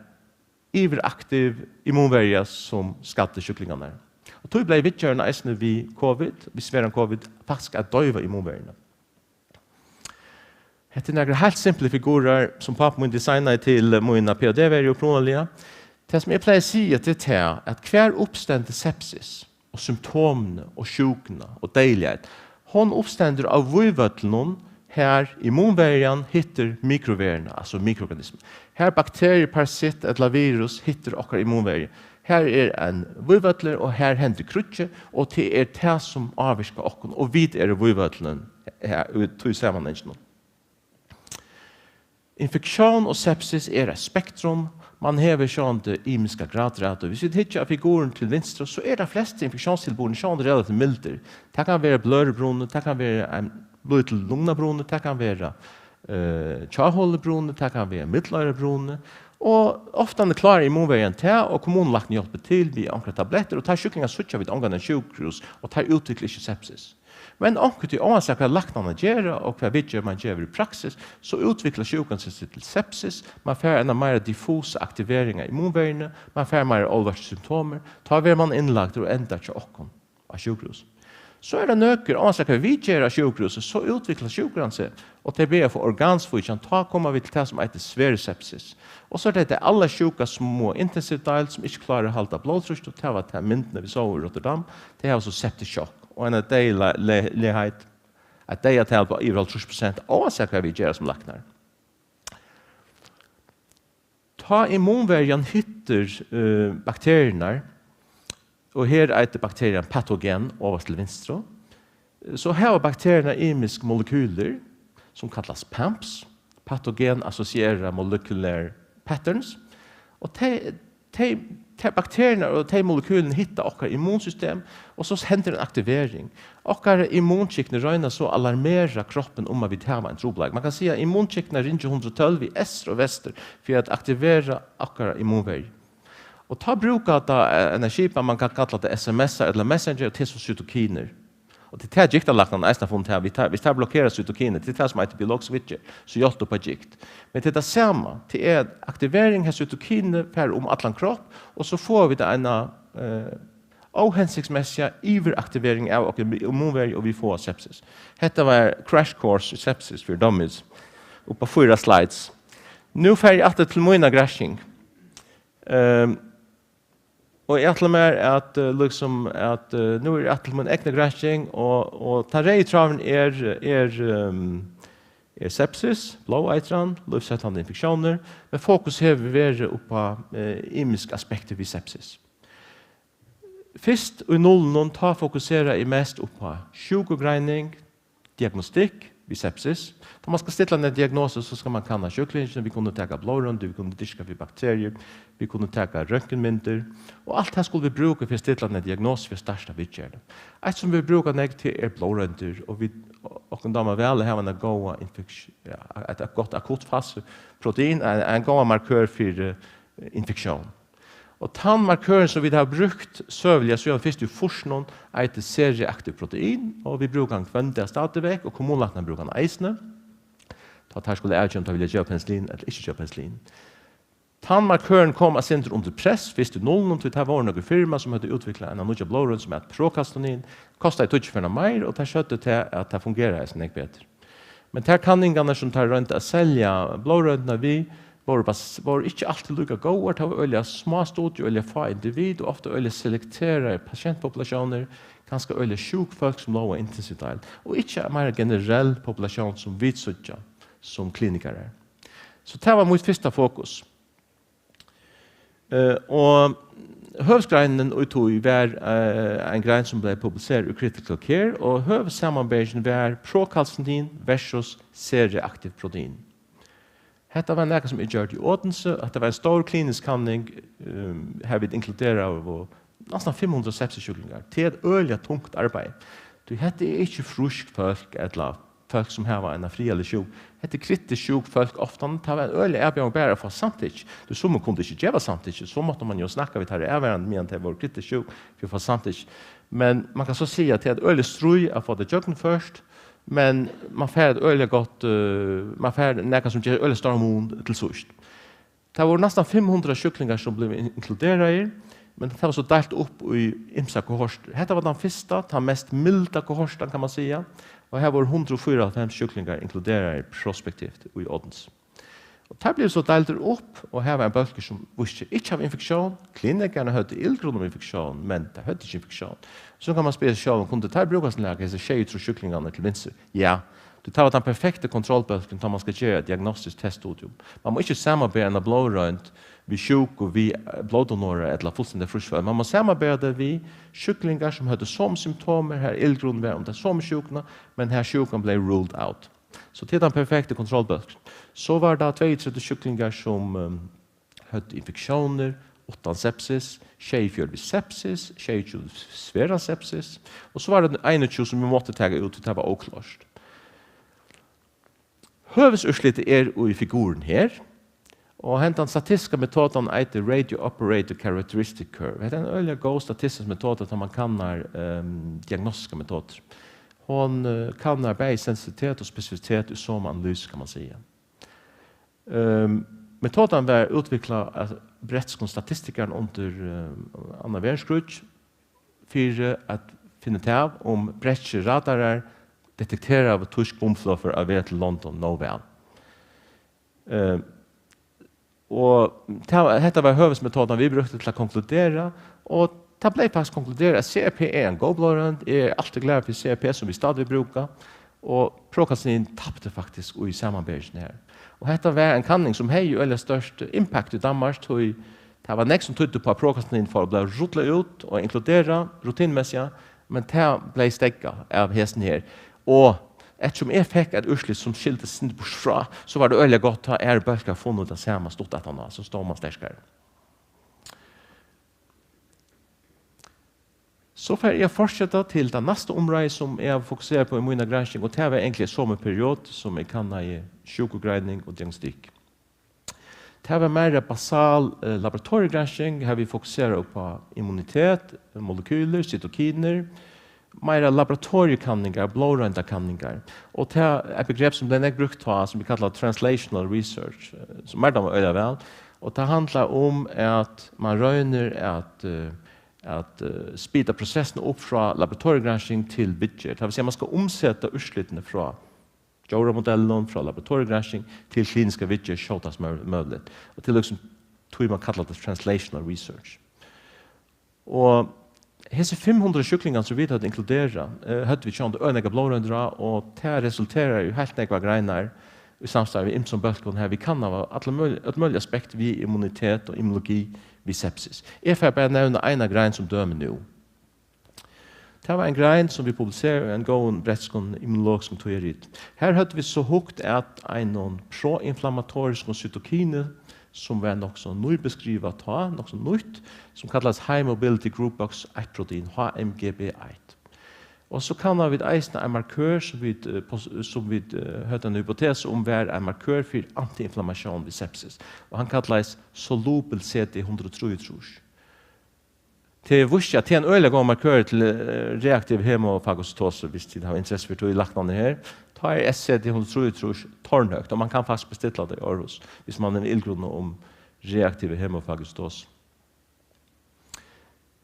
yviraktiv immunverja, sum skaddi sjúklingarnar. Og tí bleiv viðgerðin eisini við COVID, við sveran COVID, faktiskt at doyva immunverjuna. Hetta eru nakrir heilt simplir figurar, sum pápi mín designaði til mína P H D-verju upprunaliga. Tað, sum eg plagi at siga, tað er tað, at hvar uppstendur sepsis og symptomini og sjúkuna og deyðiligheit, hon uppstendur á vígvøllinum, har immunverjan hittir mikroveruna, altso mikroorganismu. Har bakteriur, parasitt ella virus hittir okkara immunverju. Har er ein vígvøllur, og har hendir kríggið, og tað er tað, sum ávirkar okkum, og vit eru vígvøllurin her í tí samanhanginum. Infektión og sepsis er eitt spektrum. Man hevur sjálvandi ymiskar gradir av tí. Hvis vit hyggja at figurin til vinstru, so er tað flestu infektiónstilburðirnir sjálvandi relativt mildir. Tað kann vera bløðrubruni, tað kann vera ein lítil lungnabruni, tað kann vera, eh, hjáholubruni, tað kann vera milloyrabruni. Og ofta klárar immunverjan tað, og kommunulæknin hjálpir til við onkrar tablettir, og teir sjúklingar síggja vit ongantíð á sjúkrahús, og teir útvikla ikki sepsis. Men onkuntíð, óansæð hvat læknarnir gera og hvat viðgerð man gevur í praksis, so útviklar sjúkan seg til sepsis, man fær eina meira diffusa aktivering av immunverjuni, man fær meira álvarslig symptomir, tá verður man innlagdur og endar hjá okkum á sjúkrahús. So er tað nøkur, óansæð hvat vit gera á sjúkrahúsi, so útviklar sjúkan seg, og tey byrja at fáa organsvíkjan, tá koma vit til tað sum eitur svær sepsis. Og so er tað tey allarsjúkastu sum á intensivdeild, sum ikki klára at halda blóðtrýst, og tað var tað myndini vit sóu í Rotterdam, tey hava so septisk sjokk og eina deyðiligheit, at deyðatal á yvir hálvtrýss prosent, óansæð hvat vit gera sum læknar. Tá immunverjan hittir, eh, bakteriurnar, og her eitur bakterian patogen ovast til vinstru, so hava bakteriurnar ymisk molekylur, sum kallast pamps, patogen associerað molecular patterns, og tey, tey, tey bakteriurnar og tey molekylini hitta okkara immunsystem, og so hendir ein aktivering. Okkara immunkyknur royna so at alarmera kroppin um, at vit hava ein trupulleika. Man kann siga, at immunkyknurnar ringja hundrað og tólv í eystur og vestur fyri at aktivera okkara immunverju. Og tá brúka tey, eh, eina skipan, man kann kalla tað S M S ella messenger, og tað er so cytokinir. Og tað er tað, gigtarlæknarnir eisini hava funnið her, vit ta-, vit ta-, blokkera cytokinir, tað er tað sum eitur biologisk viðgerð, sum hjálpir upp á gikt. Men tað er tað sama, tað er aktivering av cytokinir fer um allan kropp, og so fáa vit eina, eh, óhensiktsmessiga yviraktivering av okkara immunverju, og vit fáa sepsis. Hetta var Crash Course í Sepsis fyri Dummies, upp á fýra slides. Nú fari eg aftur til mína gransking. Ehm, og eg ætli mær at, eh, líkasum at, eh, nú eri eg aftur til mína egnu gransking, og, og tann reyði tráðurin er, er, ehm, er sepsis, blóðeitran, lívshóttandi infektiónir, men fokus hevur verið upp á, eh, ymisk aspektir við sepsis. Fyrst í nullinum, tá fokuseraði eg mest upp á sjúkugreining, diagnostikk við sepsis. Tá man skal stilla eina diagnosu, so skal man kanna sjúklingin, vit kunnu taka blóðroyndir, vit kunnu dyrka fyri bakteriur, vit kunnu taka røntgenmyndir, og alt tað skulu vit brúka fyri at stilla eina diagnosu, fyri at starta viðgerðina. Eitt sum vit brúka nógv til er blóðroyndir, og vit, okkum dámar væl at hava eina góða infeks-, ja, eitt, eitt gott akuttfaseprotein, ein, ein góðan markør fyri, eh, infektión. Og tann markørin, sum vit hava brúkt søguliga síðan fyrst í fýrsunum, eitur C-reaktivt protein, og vit brúka hann hvønn dag stadigvæk, og kommunulæknar brúka hann eisini. Tá teir skulu avgera, um teir vilja geva penicillin ella ikki geva penicillin. Tann markørin kom eitt sindur undir press, fyrst í nullinum, tí tað vóru nøkur firma, sum høvdu útviklað eina nýggja blóðroynd, sum æt prokalsitonin, kostaði tíggju ferðir meir, og tey søgdu tað, at tað fungerar eisini nógv betur. Men tær kanningarnar, sum teir royndu at selja blóðroyndina við, vóru bas-, vóru ikki altíð líka góðar. Tað var øgiliga smá studiur, øgiliga fá individ og ofta øgiliga selekteraðar pasientpopulatiónir, kanska øgiliga sjúk fólk, sum lógu á intensivdeild, og ikki ein meira generell populatión, sum vit síggja sum klinikarar. So tað var mítt fyrsta fokus. Eh, og høvuðsgreinin í tí var, eh, ein grein, sum bleiv publiserað í Critical Care, og høvuðssamanberingin var prokalsitonin versus C-reaktivt protein. Hetta var nakað, sum eg gjørdi í Odense. Hetta var ein stór klinisk kanning, ehm, har vit inkluderaðu næstan fimm hundrað sepsissjúklingar. Tað er eitt øgiliga tungt arbeiði. Tí hetta er ikki frísk fólk ella fólk, sum hava eina friðarliga sjúk. Hetta er kritiskt sjúk fólk ofta. Tað var ein øgilig avbjóðing bara at fáa samtykki. Tí summi kundu ikki geva samtykki, so mátti man jo snakka við teirra avvarðandi, meðan tey vóru kritiskt sjúk, fyri at fáa samtykki. Men man kann so siga, at tað er eitt øgiligt stríð at fáa tað gjøgnumført, men man fær eitt øgiliga gott, eh, man fær nakað, sum ger øgiliga stóran mun til síðst. Tað vóru næstan fimm hundrað sjúklingar, sum blivu in-, inkluderaðir, men tað var so deilt upp í ymsar kohortir. Hetta var tann fyrsta, tann mest milda kohortan, kann man siga, og har vóru hundrað og fýraoghálvfems sjúklingar inkluderaðir prospektivt í Odense. Og teir blivu so deildir upp og hava ein bólkur, sum vísti seg ikki hava infektión. Klinikararnir høvdu illgrunn um infektión, men teir høvdu ikki infektión. So kann man spyrja seg sjálvan, kundu teir brúkast til nakað, hesir sjeyogtrýss sjúklingarnir til vinstru? Ja, tí tað var tann perfekti kontrollbólkurin, tá man skal gera eitt diagnostiskt teststudium. Man má ikki samanbera eina blóðroynd við sjúku, við, eh, blóðdonorar ella fullstendiga frísk fólk. Man má samanbera tað við sjúklingar, sum høvdu somu symptomir, har illgrunn var um ta somu sjúkuna, men har sjúkan bleiv ruled out. So tað er tann perfekti kontrollbólkurin. So var tað tveyogtretivu sjúklingar, sum, ehm, høvdu infektiónir uttan sepsis, sjeyogfjøruti við sepsis, sjeyogtjúgu við svera sepsis, og so var tað einogtjúgu, sum vit máttu taka út, tí tað var óklárt. Høvuðsúrslitið er í figurin her, og hendan statistiska metodan eitur Radio Operator Characteristic Curve. Hetta er ein øgiliga góð statistisk metoda, tá man kannar, ehm, diagnostiskar metodar. Hon, eh, kannar bæði sensitivitet og spesifisitet í somu analysu, kann man siga. Ehm, metodan var útviklað av bretskum statistikarum undir, ehm, annað verðskríggj fyri at finna útav, um bretskir radarar detekteraðu týsk bombflogfør á veg til London nóg væl. Eh, og tað, hetta var høvuðsmetodan, vit brúktu til at konkludera, og tað bleiv faktiskt konkluderað, at C R P er ein góð blóðroynd, eg eri altíð glaður fyri C R P, sum vit stadig brúka, og prokastin tapti faktiskt í samanberingini her. Og hetta var ein kanning, sum hevði øgiliga stórt impact í Danmark, tí tað var nógv, sum týddi upp á, at prokastin fór at blíva rullað út og inkluderað rutinumessigt, men tað bleiv steðgað av hesum her. Og eftirsum eg fekk eitt úrslit, sum skilti seg sindur burtur frá, so var tað øgiliga gott, tá aðrir bólkar funnu tað sama stutt aftaná, so stóð man sterkari. So fari eg at fortseta til ta næstu umræðu, sum eg havi fokuserað á í míni gransking, og tað var eigentliga somu period, sum eg kannaði sjúkugreining og diagnostikk. Tað var meira basal, eh, laboratoriegransking, har vit fokusera upp á immunitet, molekylur, cytokinir, meira laboratoriekanningar, blóðroyndakanningar. Og tað er eitt begrep, sum bleiv nógv brúkt tá, sum vit kalla translational research, eh, sum mær dámar øgiliga væl. Og tað handlar um, at man roynir at, eh, at, eh, spita prosessina upp frá laboratoriegransking til viðgerð. Tað vil siga, man skal umseta úrslitini frá djóramodellum, frá laboratoriegransking til kliniska viðgerð skjótast mø-, møguligt. Og til líkasum tí man kallar tað translational research. Og hesir fimm hundrað sjúklingar, sum vit høvdu inkluderað, eh, høvdu vit sjálvandi øgiliga blóðroyndir á, og tað resulterar í heilt nógvar greinar í samstarvi við ymsum bólkum, har vit kannaðu allar møguligar, øll møgulig aspekt við immunitet og immunologi við sepsis. Eg fari bara at nevna eina grein sum dømi nú. Tað var ein grein, sum vit publiseraðu í ein góðum bretskum immunologiskum tíðarrit. Har høvdu vit so hugt at einum proinflammatoriskum cytokini, sum var nokk so nýbeskrivað tá, nokk so nýtt, sum kallaðist High Mobility Group Box eitt Protein, H M G B eitt. Og so kannaðu vit eisini ein markør, sum vit, eh, pos-, sum vit, eh, høvdu eina hypotesu um var ein markør fyri antiinflammatión við sepsis. Og hann kallaðist solubel C D hundrað og trýogtrýss. Tað vísti seg, at tað er ein øgiliga góður markør til, eh, reaktiv hemofagositosi, viss tit hava interessu fyri tí, læknarnir her. Tá er S C D hundrað og trýogtrýss tornhøgt, og man kann faktiskt bestilla tað í Aarhus, viss man hevur illgruna um reaktiva hemofagositosi.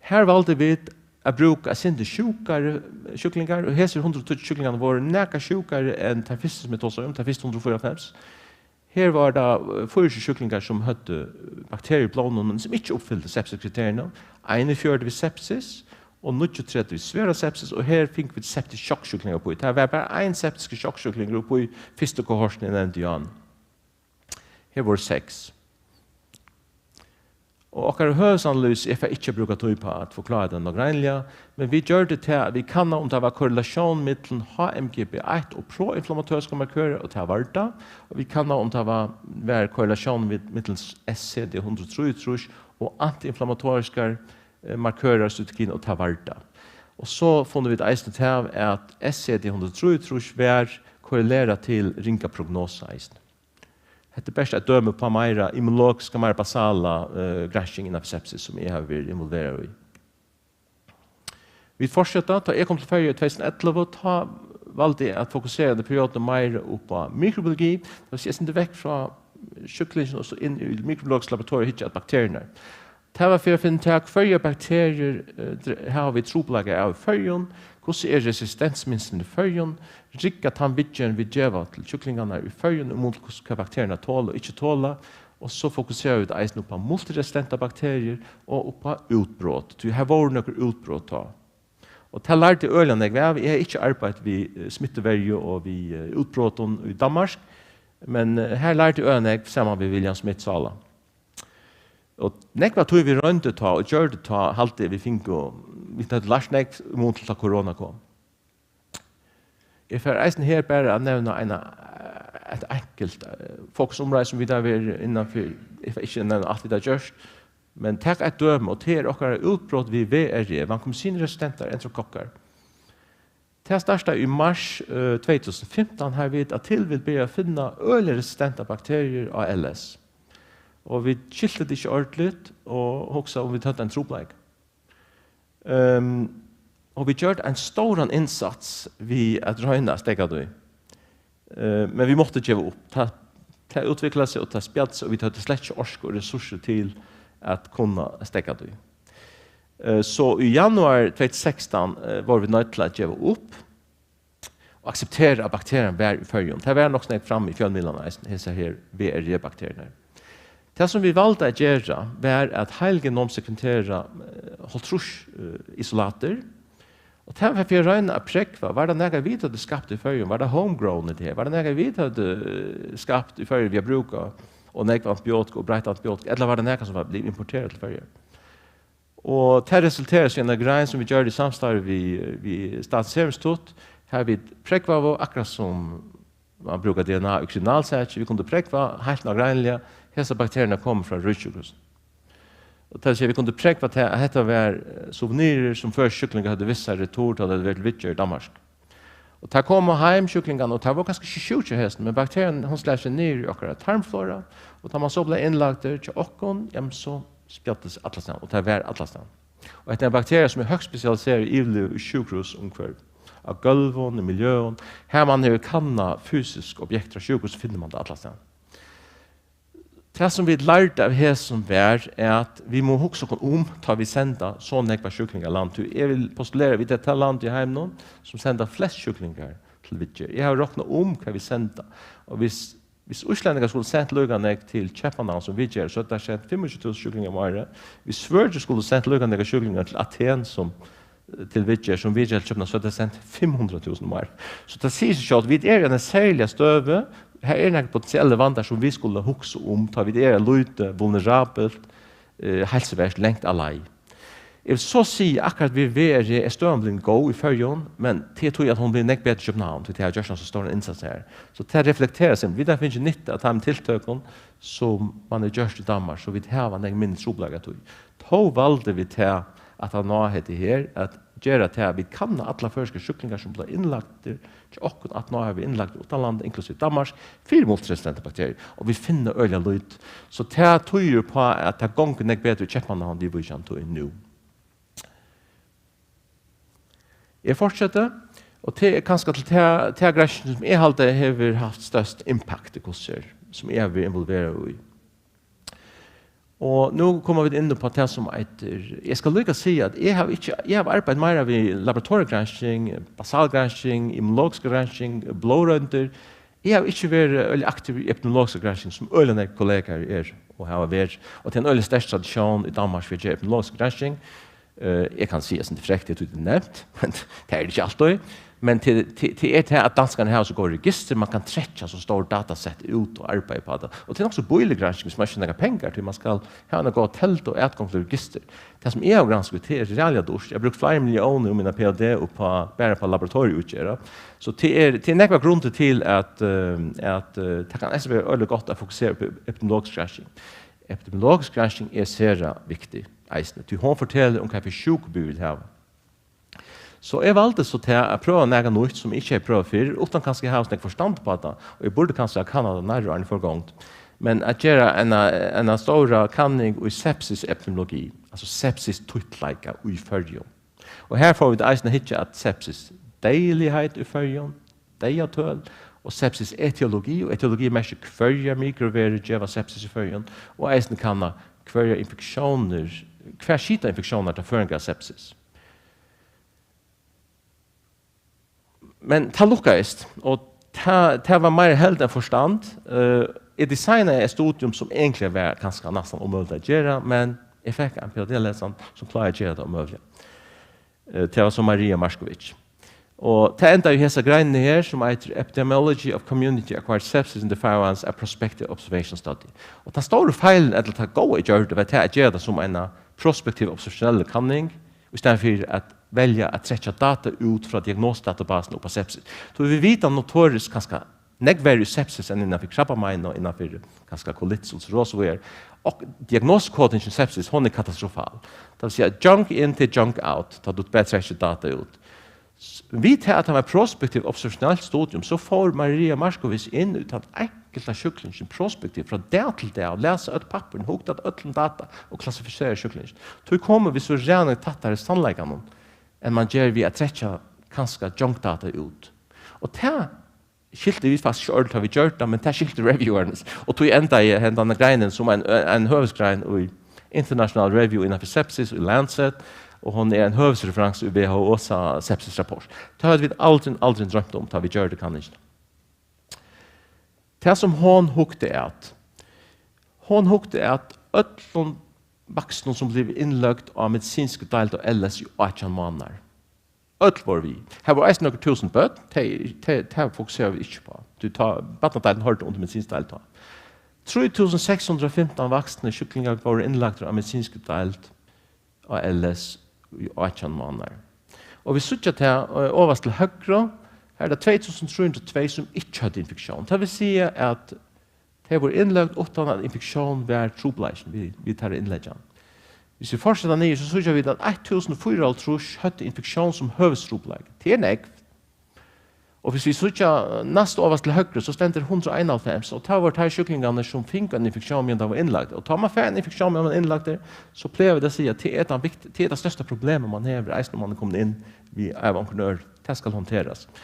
Her valdu vit at brúka eitt sindur sjúkari sjúklingar, og hesir hundrað og tíggju sjúklingarnir vóru nakað sjúkari enn teir fyrstu, sum eg tosaði um, teir fyrstu hundrað og fýraoghálvfems. Her var tað, eh, fýraogtjúgu sjúklingar, sum høvdu bakteriur í blóðinum, men sum ikki uppfyltu sepsiskriteriini. Einogfjøruti við sepsis og níggjuogtretivu við svera sepsis, og her fingu vit septisk sjokksjúklingar uppí. Tað var bara ein septiskur sjokksjúklingur uppí fyrstu kohortini, eg nevndi áðni. Her vóru seks. Og okkara høvuðsanalýsa, eg fari ikki at brúka tíð uppá at forklára tað nágreiniliga, men vit gjørdu tað, at vit kannaðu, um tað var korrelatión millum H M G B eitt og proinflammatoriskar markørar, og tað var tað. Og vit kannaðu, um tað var, var korrelatión við, millum S C D hundrað og trýogtrýss og antiinflammatoriskar, eh, markørar, cytokin, og tað var tað. Og so funnu vit eisini tað, at S C D hundrað og trýogtrýss var korrelerað til ringa prognosu eisini. Hetta er bert eitt dømi uppá meira immunologiska, meira basala, eh, gransking innan fyri sepsis, sum eg havi verið involveraður í. Vit fortseta, tá eg kom til Føroya í tvey túsund og ellivu, tá valdi eg at fokusera í periodini meira upp á mikrobiologi, tað vil siga, eitt sindur vekk frá sjúklingin og so inn í mikrobiologisk laboratorium og hyggja at bakteriurnar. Tað var fyri at finna útav, hvørjar bakteriur, eh, dr-, hava vit trupulleikar av í Føroyum, hvussu er resistensmynstrini í Føroyum, riggar tann viðgerðin, vit geva til sjúklingarnar í Føroyum, í mun til hvussu, hvat bakteriurnar tola og ikki tola, og so fokusera vit eisini upp á multiresistentar bakteriur og upp á útbrot, tí har vóru nøkur útbrot tá. Og tað lærdi eg øgiliga nógv av. Eg hevði ikki arbeitt við, eh, smittuverju og við, eh, útbrotum í Danmark, men, eh, har lærdi eg øgiliga nógv saman við William Smith sála. Og nógv av tí, vit royndu tá og gjørdu tá, haldi eg, vit fingu, vit høvdu lært nógv í mun til, tá korona kom. Eg fari eisini her bara at nevna eina, eitt enkelt eh, fokusumráði, sum vit hava verið innan fyri, eg fari ikki at nevna alt vit hava gjørt, men tak eitt dømi, og tað er okkara útbrot við V R E, vancomycin-resistent enterokokkar. Tað startaði í mars eh, tvey túsund og fimtan, har vit av tilvild byrjaðu at finna øgiliga resistentar bakteriur á L S. Og vit skiltu tað ikki ordiligt og hugsaðu um vit høvdu ein trupulleika. Um, og vit gjørdu ein stóran innsats við at royna at steðga tí. Uh, men vit máttu geva upp. Tað, tað útviklaði seg og tað spjaddi seg, og vit høvdu slett ikki orku og resursir til at kunna steðga tí. Uh, so í januar tvey túsund og sekstan uh, vóru vit noydd til at geva upp og akseptera, at bakterian var í Føroyum. Tað var nokk so nógv frammi í fjølmiðlunum eisini, hesar her V R E-bakteriurnar. Tað, sum vit valdu at gera, var at heilgenomsekventera eh, hálvtrýss eh, isolatir. Og tað var fyri at royna at prógva, var tað nakað, vit høvdu skapt í Føroyum? Var tað homegrown, hetta her? Var tað nakað, vit høvdu eh, skapt í Føroyum við at brúka og nógv antibiotika og breitt antibiotika? Ella var tað nakað, sum var blivið importerað til Føroyar? Og tað resulterað í eina grein, sum vit gjørdu í samstarvi við, við Statens Serum Institut, har vit prógvaðu, akkurát sum man brúkar D N A í kriminalsaki, vit kundu prógva heilt nágreiniliga, hesar bakteriurnar koma frá Ríkissjúkrahúsinum. Og tað vil siga, vit kundu prógva tað, at hetta var eh, suvenirur, sum føroyskir sjúklingar høvdu við sær retur, tá teir høvdu verið til viðgerð í Danmark. Og teir komu heim, sjúklingarnir, og teir vóru kanska ikki sjúkir av hesum, men bakterian, hon slær seg niður í okkara tarmflora, og tá man so bleiv innlagdur hjá okkum, jamen, so spjaddist allastaðni, og tað var allastaðni. Og hetta er ein bakteria, sum er høgt spesialiserað yvirlivað í sjúkrahúsumhvørvi, á gólvum, í miljøum. Har man hevur kannað fysisk objekt á sjúkrahúsi, finnur man tað allastaðni. Tað, sum vit lærdu av hesum, var, at vit mugu hugsa okkum um, tá vit senda so nógvar sjúklingar í land. Tí eg vil postulera, vit eru tað land í heiminum, sum senda flest sjúklingar til viðgerð. Eg havi roknað um, hvat vit senda, og viss, viss íslendingar skuldu sent líka nógv til Keypmannahavn, sum vit gera, so høvdu teir sent fimmogtjúgu túsund sjúklingar um árið. Viss svøríkir skuldu sent líka nógvar sjúklingar til Athen, sum til viðgerð, sum viðgerð til Keypmannahavn, so er tað sent fimm hundrað túsund um árið. So tað sigur seg sjálvt, vit eru í eini serligari støðu. Her eru nakrir potentiellir vandar, sum vit skulu hugsa um, tá vit eru eitt lítið, vulnerabelt eh, heilsuvert langt á leið. Eg vil so siga, akkurát við V R E er støðan blivin góð í Føroyum, men tað er tí, at hon blívur nógv betri í Keypmannahavn, tí tey hava gjørt ein so stóran innsats her. So tað reflekterar seg. Vit hava fingið nyttu av teimum tiltøkum, sum man hevur gjørt í Danmark, so vit hava nógv minni trupulleika tí. Tó valdu vit tað, at hann ná hetta her, at gera tað, at vit kanna allar føroyskar sjúklingar, sum blíva innlagdir hjá okkum, at ná hava vit innlagdir uttanlands, inklusive Danmark, fyri multiresistentar bakteriur, og vit finna øgiliga lítið. So tað týðir upp á, at tað gongur nógv betur í Keypmannahavn viðvíkjandi tí nú. Eg fortseti, og tað er kanska til ta, ta gransking, sum eg haldi hevur havt størst impact í hvussu er, sum eg havi verið involveraður í. Og nú koma vit inn upp á tað, sum eitur, eg skal líka siga, at eg havi ikki, eg havi arbeitt meira við laboratoriegransking, basalgransking, immunologiska gransking, blóðroyndir. Eg havi ikki verið øgiliga aktiv í epidemiologiska gransking, sum øgiliga nógv kollegaer eru og hava verið. Og tað er ein øgiliga sterk tradisjón í Danmark fyri at gera epidemiologiska gransking. Eh, eg kann siga, sum tað er frekt, eg tí tað er nevnt, men tað er tað ikki altíð. Men til, til, til er tað, at danskarnir hava so góð register, man kann trekkja so stór datasett út og arbeiða upp á tað. Og tað er nokk so bílig gransking, viss man ikki hevur nakrar pengar, tí man skal hava eina góða teldu og atgongd til register. Tað, sum eg havi granskað, tað er ræðuliga dýrt. Eg havi brúkt fleiri milliónir í mína P H D upp á, bara upp á laboratorieútgerð. So tað er, tað er nógvar grundir til, at, eh, at, eh, tað kann eisini vera øgiliga gott at fokusera upp á epidemiologisk gransking. Epidemiologisk gransking er sera viktig eisini, tí hon fortelur um, hvat fyri sjúkubil vit hava. So eg valdi so tað at prøva nakað nýtt, sum eg ikki hevði prøvað fyrr, uttan kanska at hava so nógv forstand upp á tað, og eg burdi kanska kannað tað nærri, áðrenn eg fór í gongd. Men at gera eina, eina stóra kanning í sepsisepidemiologi, altso sepsistíttleika í Føroyum. Og her fáa vit eisini at hyggja at sepsisdeyðiligheit í Føroyum, deyðatøl, og sepsisetiologi, og etiologi merkir, hvørjar mikroverur geva sepsis í Føroyum, og eisini kanna, hvørjar infektiónir, hvar sita infektiónirnar, tá føroyingar hava sepsis. Men tað lukkaðist, og tað, tað var meira held enn forstand. Eh, eg designaði eitt studium, sum eigentliga var kanska næstan ómøguligt at gera, men eg fekk ein P H D-lesan, sum kláraði at gera tað ómøguliga. Eh, tað var so Maria Markovic. Og tað endaði í hesa greinini her, sum eitur Epidemiology of Community Acquired Sepsis in the Faroe Islands, a Prospective Observation Study. Og tann stóri feilin, ella tað góða eg gjørdi, var tað at gera tað sum eina prospektiv observationella kanning, í staðin fyri at velja at trekkja data út frá diagnosedatabasini upp á sepsis. So vit vita notoriskt kanska nógv verri í sepsis enn innanfyri krabbamein og innanfyri kanska kolitt, ulcerosi og so víðari. Og diagnosekodingin í sepsis, hon er katastrofal. Tað vil siga, junk in til junk out, tá tú bara trekkir data út. S-, við tað at tað var prospektivt observationelt studium, so fór Maria Markowitz inn í tann einkulta sjúklingin prospektivt frá dag til dag og las øll pappírini, hugdi at øllum data og klassifiseraði sjúklingin. Tí komu vit so ræðuliga tættari sannleikanum, enn man ger við at trekkja kanska junk data út. Og tað skiltu vit faktiskt ikki ordiliga, tá vit gjørdu tað, men tað skiltu reviewerarnir. Og tí endaði hendan greinin sum ein, ein høvuðsgrein í International Review innanfyri sepsis í Lancet, og hon er ein høvuðsreferansa í WHO's sepsisrapport. Tað høvdu vit aldrin, aldrin droymt um, tá vit gjørdu kanningina. Tað sum hon hugdi at, hon hugdi at øllum vaksnum, sum blivu innløgd á medisinsk deild og L S í átjan mánaðar. Øll vóru við. Har vóru eisini nøkur túsund børn, tey, tey, tað fokusera vit ikki uppá. Tí tá, barnadeildin hoyrdi undir medisinsk deild tá. Trý túsund seks hundrað og fimtan vaksnir sjúklingar vóru innlagdir á medisinsk deild á L S í átjan mánaðar. Og vit síggja tað, eh, ovast til høgru, har er tað tvey túsund trý hundrað og tvey, sum ikki høvdu infektión. Tað vil siga, at tey vóru innløgd uttan at infektión var trupulleikin við, við teirra innleggjan. Hvis vit fortseta niður, so síggja vit, at eitt túsund og fýraoghálvtrýss høvdu infektión sum høvuðstrupulleika. Tað er nógv. Og hvis vit síggja næst ovast til høgru, so stendur hundrað og einoghálvfems, og tað vóru teir sjúklingarnir, sum fingu ein infektión, meðan teir vóru innlagdir. Og tá man fær ein infektión, meðan man er innlagdur, so plaga vit at siga, at tað er tann vikt-, tað er tað størsta problemið, man hevur, eisini um man er komin inn við, av onkrum øðrum. Tað skal handterast.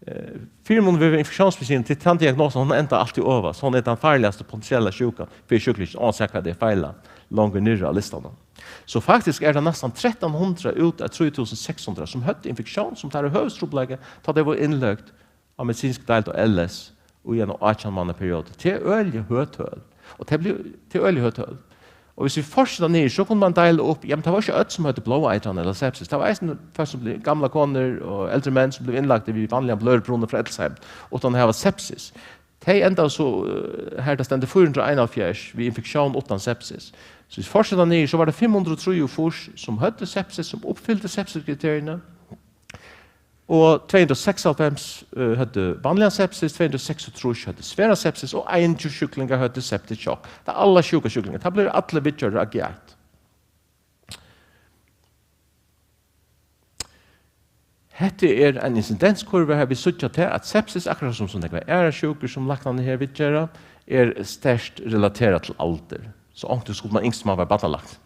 Eh, fyrimunur við infektiónsmedisin, til tann diagnosan, hon endar altíð ovast. Hon er tann farligasta potentiella sjúkan fyri sjúkrahúsið, ónsæð hvat tey feila, longur niðri á listanum. So faktiskt er tað næstan trettan hundrað út av trý túsund seks hundrað, sum høvdu infektión sum teirra høvuðstrupulleika, tá tey vóru innløgd á medisinsk deild og L S í eina átjan mánaða periodu. Tað er øgiliga høg tøl. Og tað blívur, tað er øgiliga høg tøl. Og hvis vit fortseta niður, so kundi man deila upp, jamen, tað var ikki øll, sum høvdu blóðeitrandi ella sepsis. Tað var eisini fólk, sum blivu, gamlar konur og eldri menn, sum blivu innlagdir við vanligan bløðrubruna frá ellisheiminum, uttan at hava sepsis. Tey endaðu so, eh, har tað stendur fýra hundrað og einoghálvfjerðs við infektión uttan sepsis. So vit fortseta niður, so var tað fimm hundrað og trýogfýrs, sum høvdu sepsis, sum uppfyltu sepsiskriteriini. Og tvey hundrað og seksoghálvfems, eh, høvdu vanligan sepsis, tvey hundrað og seksogtrýss høvdu svera sepsis, og einogtjúgu sjúklingar høvdu septisk sjokk. Tað er allar sjúkar sjúklingar. Tað blívur allir viðgjørdir á G eitt. Hetta er ein incidenskurva, har vit síggja tað, at sepsis, akkurát sum so nógvar aðrar sjúkur, sum læknarnir her viðgera, er sterkt relaterað til aldur. So onkuntíð skuldi man ynskt, man var barnalækni.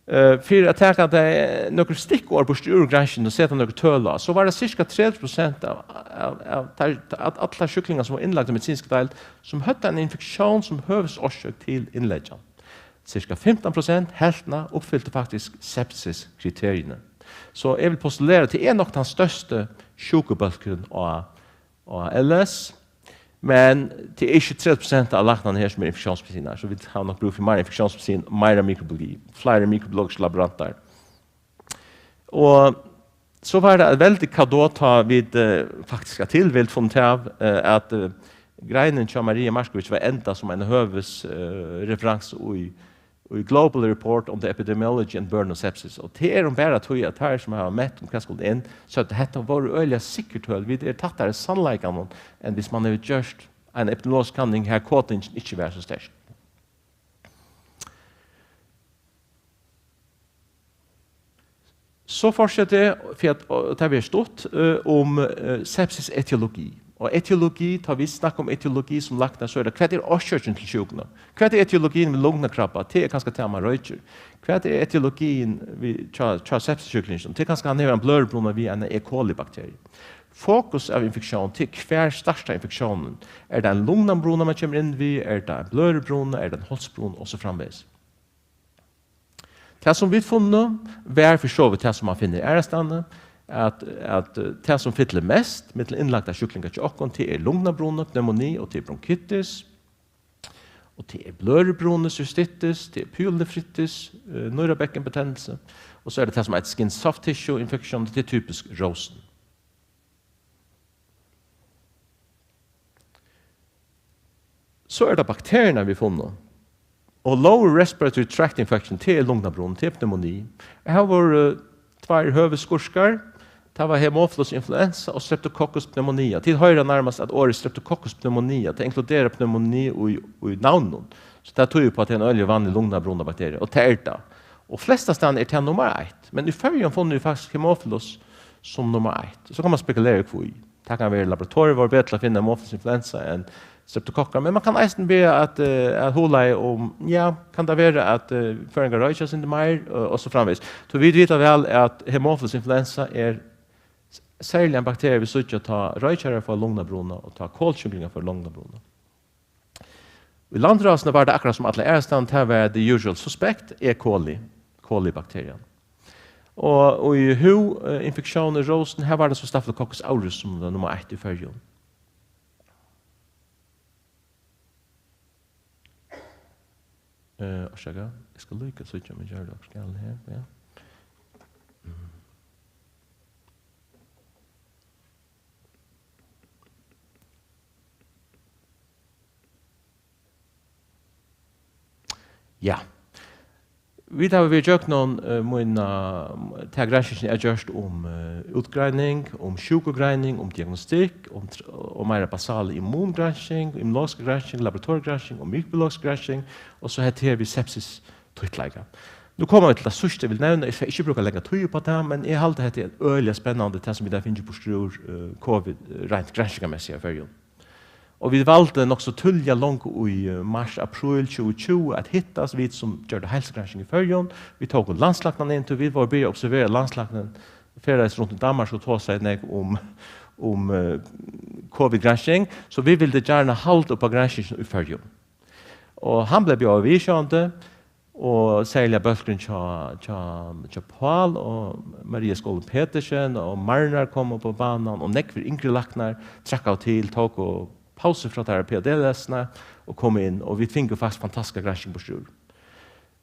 Eh, fyri at taka tey nøkur stikkorð burtur úr granskingini og seta nøkur tøl á, so var tað cirka tretivu prosent av, av, av teir, at allar sjúklingar, sum vóru innlagdir á medisinsk deild, sum høvdu ein infektión sum høvuðsorsøk til innleggjandi. Cirka fimtan prosent, helvtina, uppfyltu faktiskt sepsiskriteriini. So eg vil postulera, at tað er nokk tann størsti sjúkubólkurin á, á L S, men tað er ikki tretivu prosent av læknunum her, sum eru infektiónsmedisinar, so vit hava nokk brúk fyri meira infektiónsmedisin, meira mikrobiologi, fleiri mikrobiologiskir laborantar. Og so var tað eitt veldigt cadeau, tá vit, eh, faktiskt av tilvild funnu av, eh, at, eh, greinin hjá Maria Markowitz var endað sum ein høvuðs-, eh, referansa í, í Global Report on the Epidemiology and Burden of Sepsis. Og tað er hon bara tí, at teir, sum hava mett um hvat skuldi inn, søgdu, at hetta vóru øgiliga sikker tøl. Vit eru tættari sannleikanum, enn hvis man hevur gjørt eina epidemiologiska kanning, har kodingin ikki var so sterk. So fortseti eg, fyri at, og tað verður stutt, eh, um, eh, sepsis etiologi. Og etiologi, tá vit snakka um etiologi sum læknar, so er tað, hvat er orsøkin til sjúkuna? Hvat er etiologiin við lungnakrabba? Tað er kanska tað, man roykir. Hvat er etiologiin við, hjá, hjá sepsissjúklingum? Tað er kanska, hann hevur ein bløðrubruna við eina E. coli-bakteriu. Fokus av infektión, tað er, hvar startar infektiónin? Er tað ein lungnabruna, man kemur inn við? Er tað ein bløðrubruna? Er tað ein hálsbruna? Og so framvegis. Tað, sum vit funnu, var fyri so vidt tað, sum man finnur aðrastaðni, at, at, eh, tað, sum fyllir mest millum innlagdar sjúklingar hjá okkum, tað er lungnabruna, pneumoni, og tað er bronkitis, og tað er bløðrubruni, cystitis, tað er pyelonefritis, eh, nýrabekkenbetændelse, og so er tað tað, sum eitur skin soft tissue infection, tað er typisk rósin. So er tað bakteriurnar, vit funnu. Og lower respiratory tract infection, tað er lungnabruna, tað er pneumoni. Her vóru tveir høvuðsskurkar. Tað var Haemophilus influenza og Streptococcus pneumonia. Tit hoyra nærmast, at orðið Streptococcus pneumonia, tað inkluderar pneumoni í, í navninum. So tað týðir upp á, at tað er ein øgiliga vanlig lungnabrunabakteria, og tað er tað. Og flestu staðni er tað nummar eitt. Men í Føroyum funnu vit faktiskt Haemophilus sum nummar eitt. So kann man spekulera í hví. Tað kann vera, laboratorier vóru betri til at finna Haemophilus influenza enn streptokokkar, men man kann eisini byrja at, eh, at hugleiða um, ja, kann tað vera, at, eh, føroyingar roykja eitt sindur meir, og, og so framvegis. So vit vita væl, at Haemophilus influenza er s-, serliga ein bakteria, vit síggja, tá roykjarar fáa lungnabruna og tá kolsjúklingar fáa lungnabruna. Í landrásinum var tað akkurát sum alla aðrastaðni, tað var the usual suspect, E. coli, coli-bakterian. Og, og í húð, eh, infektión í rósum, har var tað so Staphylococcus aureus, sum var nummar eitt í Føroyum. Eh, orsaka, eg skal líka síggja, um eg gjørdi okkurt galið her, ja. Mm. Ja. Vit hava verið gjøgnum, eh, mína, ta granskingin er gjørt um, eh, útgreining, um sjúkugreining, um diagnostikk, um tr-, og meira basal immungransking, immunologisk gransking, laboratorisk gransking og mikrobiologisk gransking, og so hetta her við sepsis, títtleika. Nú koma vit til tað síðsta, eg vil nevna, eg skal ikki brúka langa tíð upp á tað, men eg haldi, hetta er ein øgiliga spennandi, tað sum vit hava fingið burtur úr, eh, covid, eh, reint granskingarmessigt í Føroyum. Og vit valdu nokk so tíðliga, longu í, eh, mars, apríl tjúgu tjúgu, at hittast, vit sum gjørdu heilsugransking í Føroyum. Vit tóku landslæknan inn, tí vit vóru byrjað at observera, landslæknin ferðaðist runt í Danmark og tosaði nógv um, um, eh, covid-gransking, so vit vildu gjarna halda upp á granskingina í Føroyum. Og hann bleiv bjóðaður við, sjálvandi, og serliga bólkurin hjá, hjá, hjá Pál og Maria Skålum Petersen, og Marnar kom upp á banan, og nógvir yngri læknar trakkaðu til, tóku pásu frá teirra P H D-lesuna og komu inn, og vit fingu faktiskt fantastiska gransking burturúr.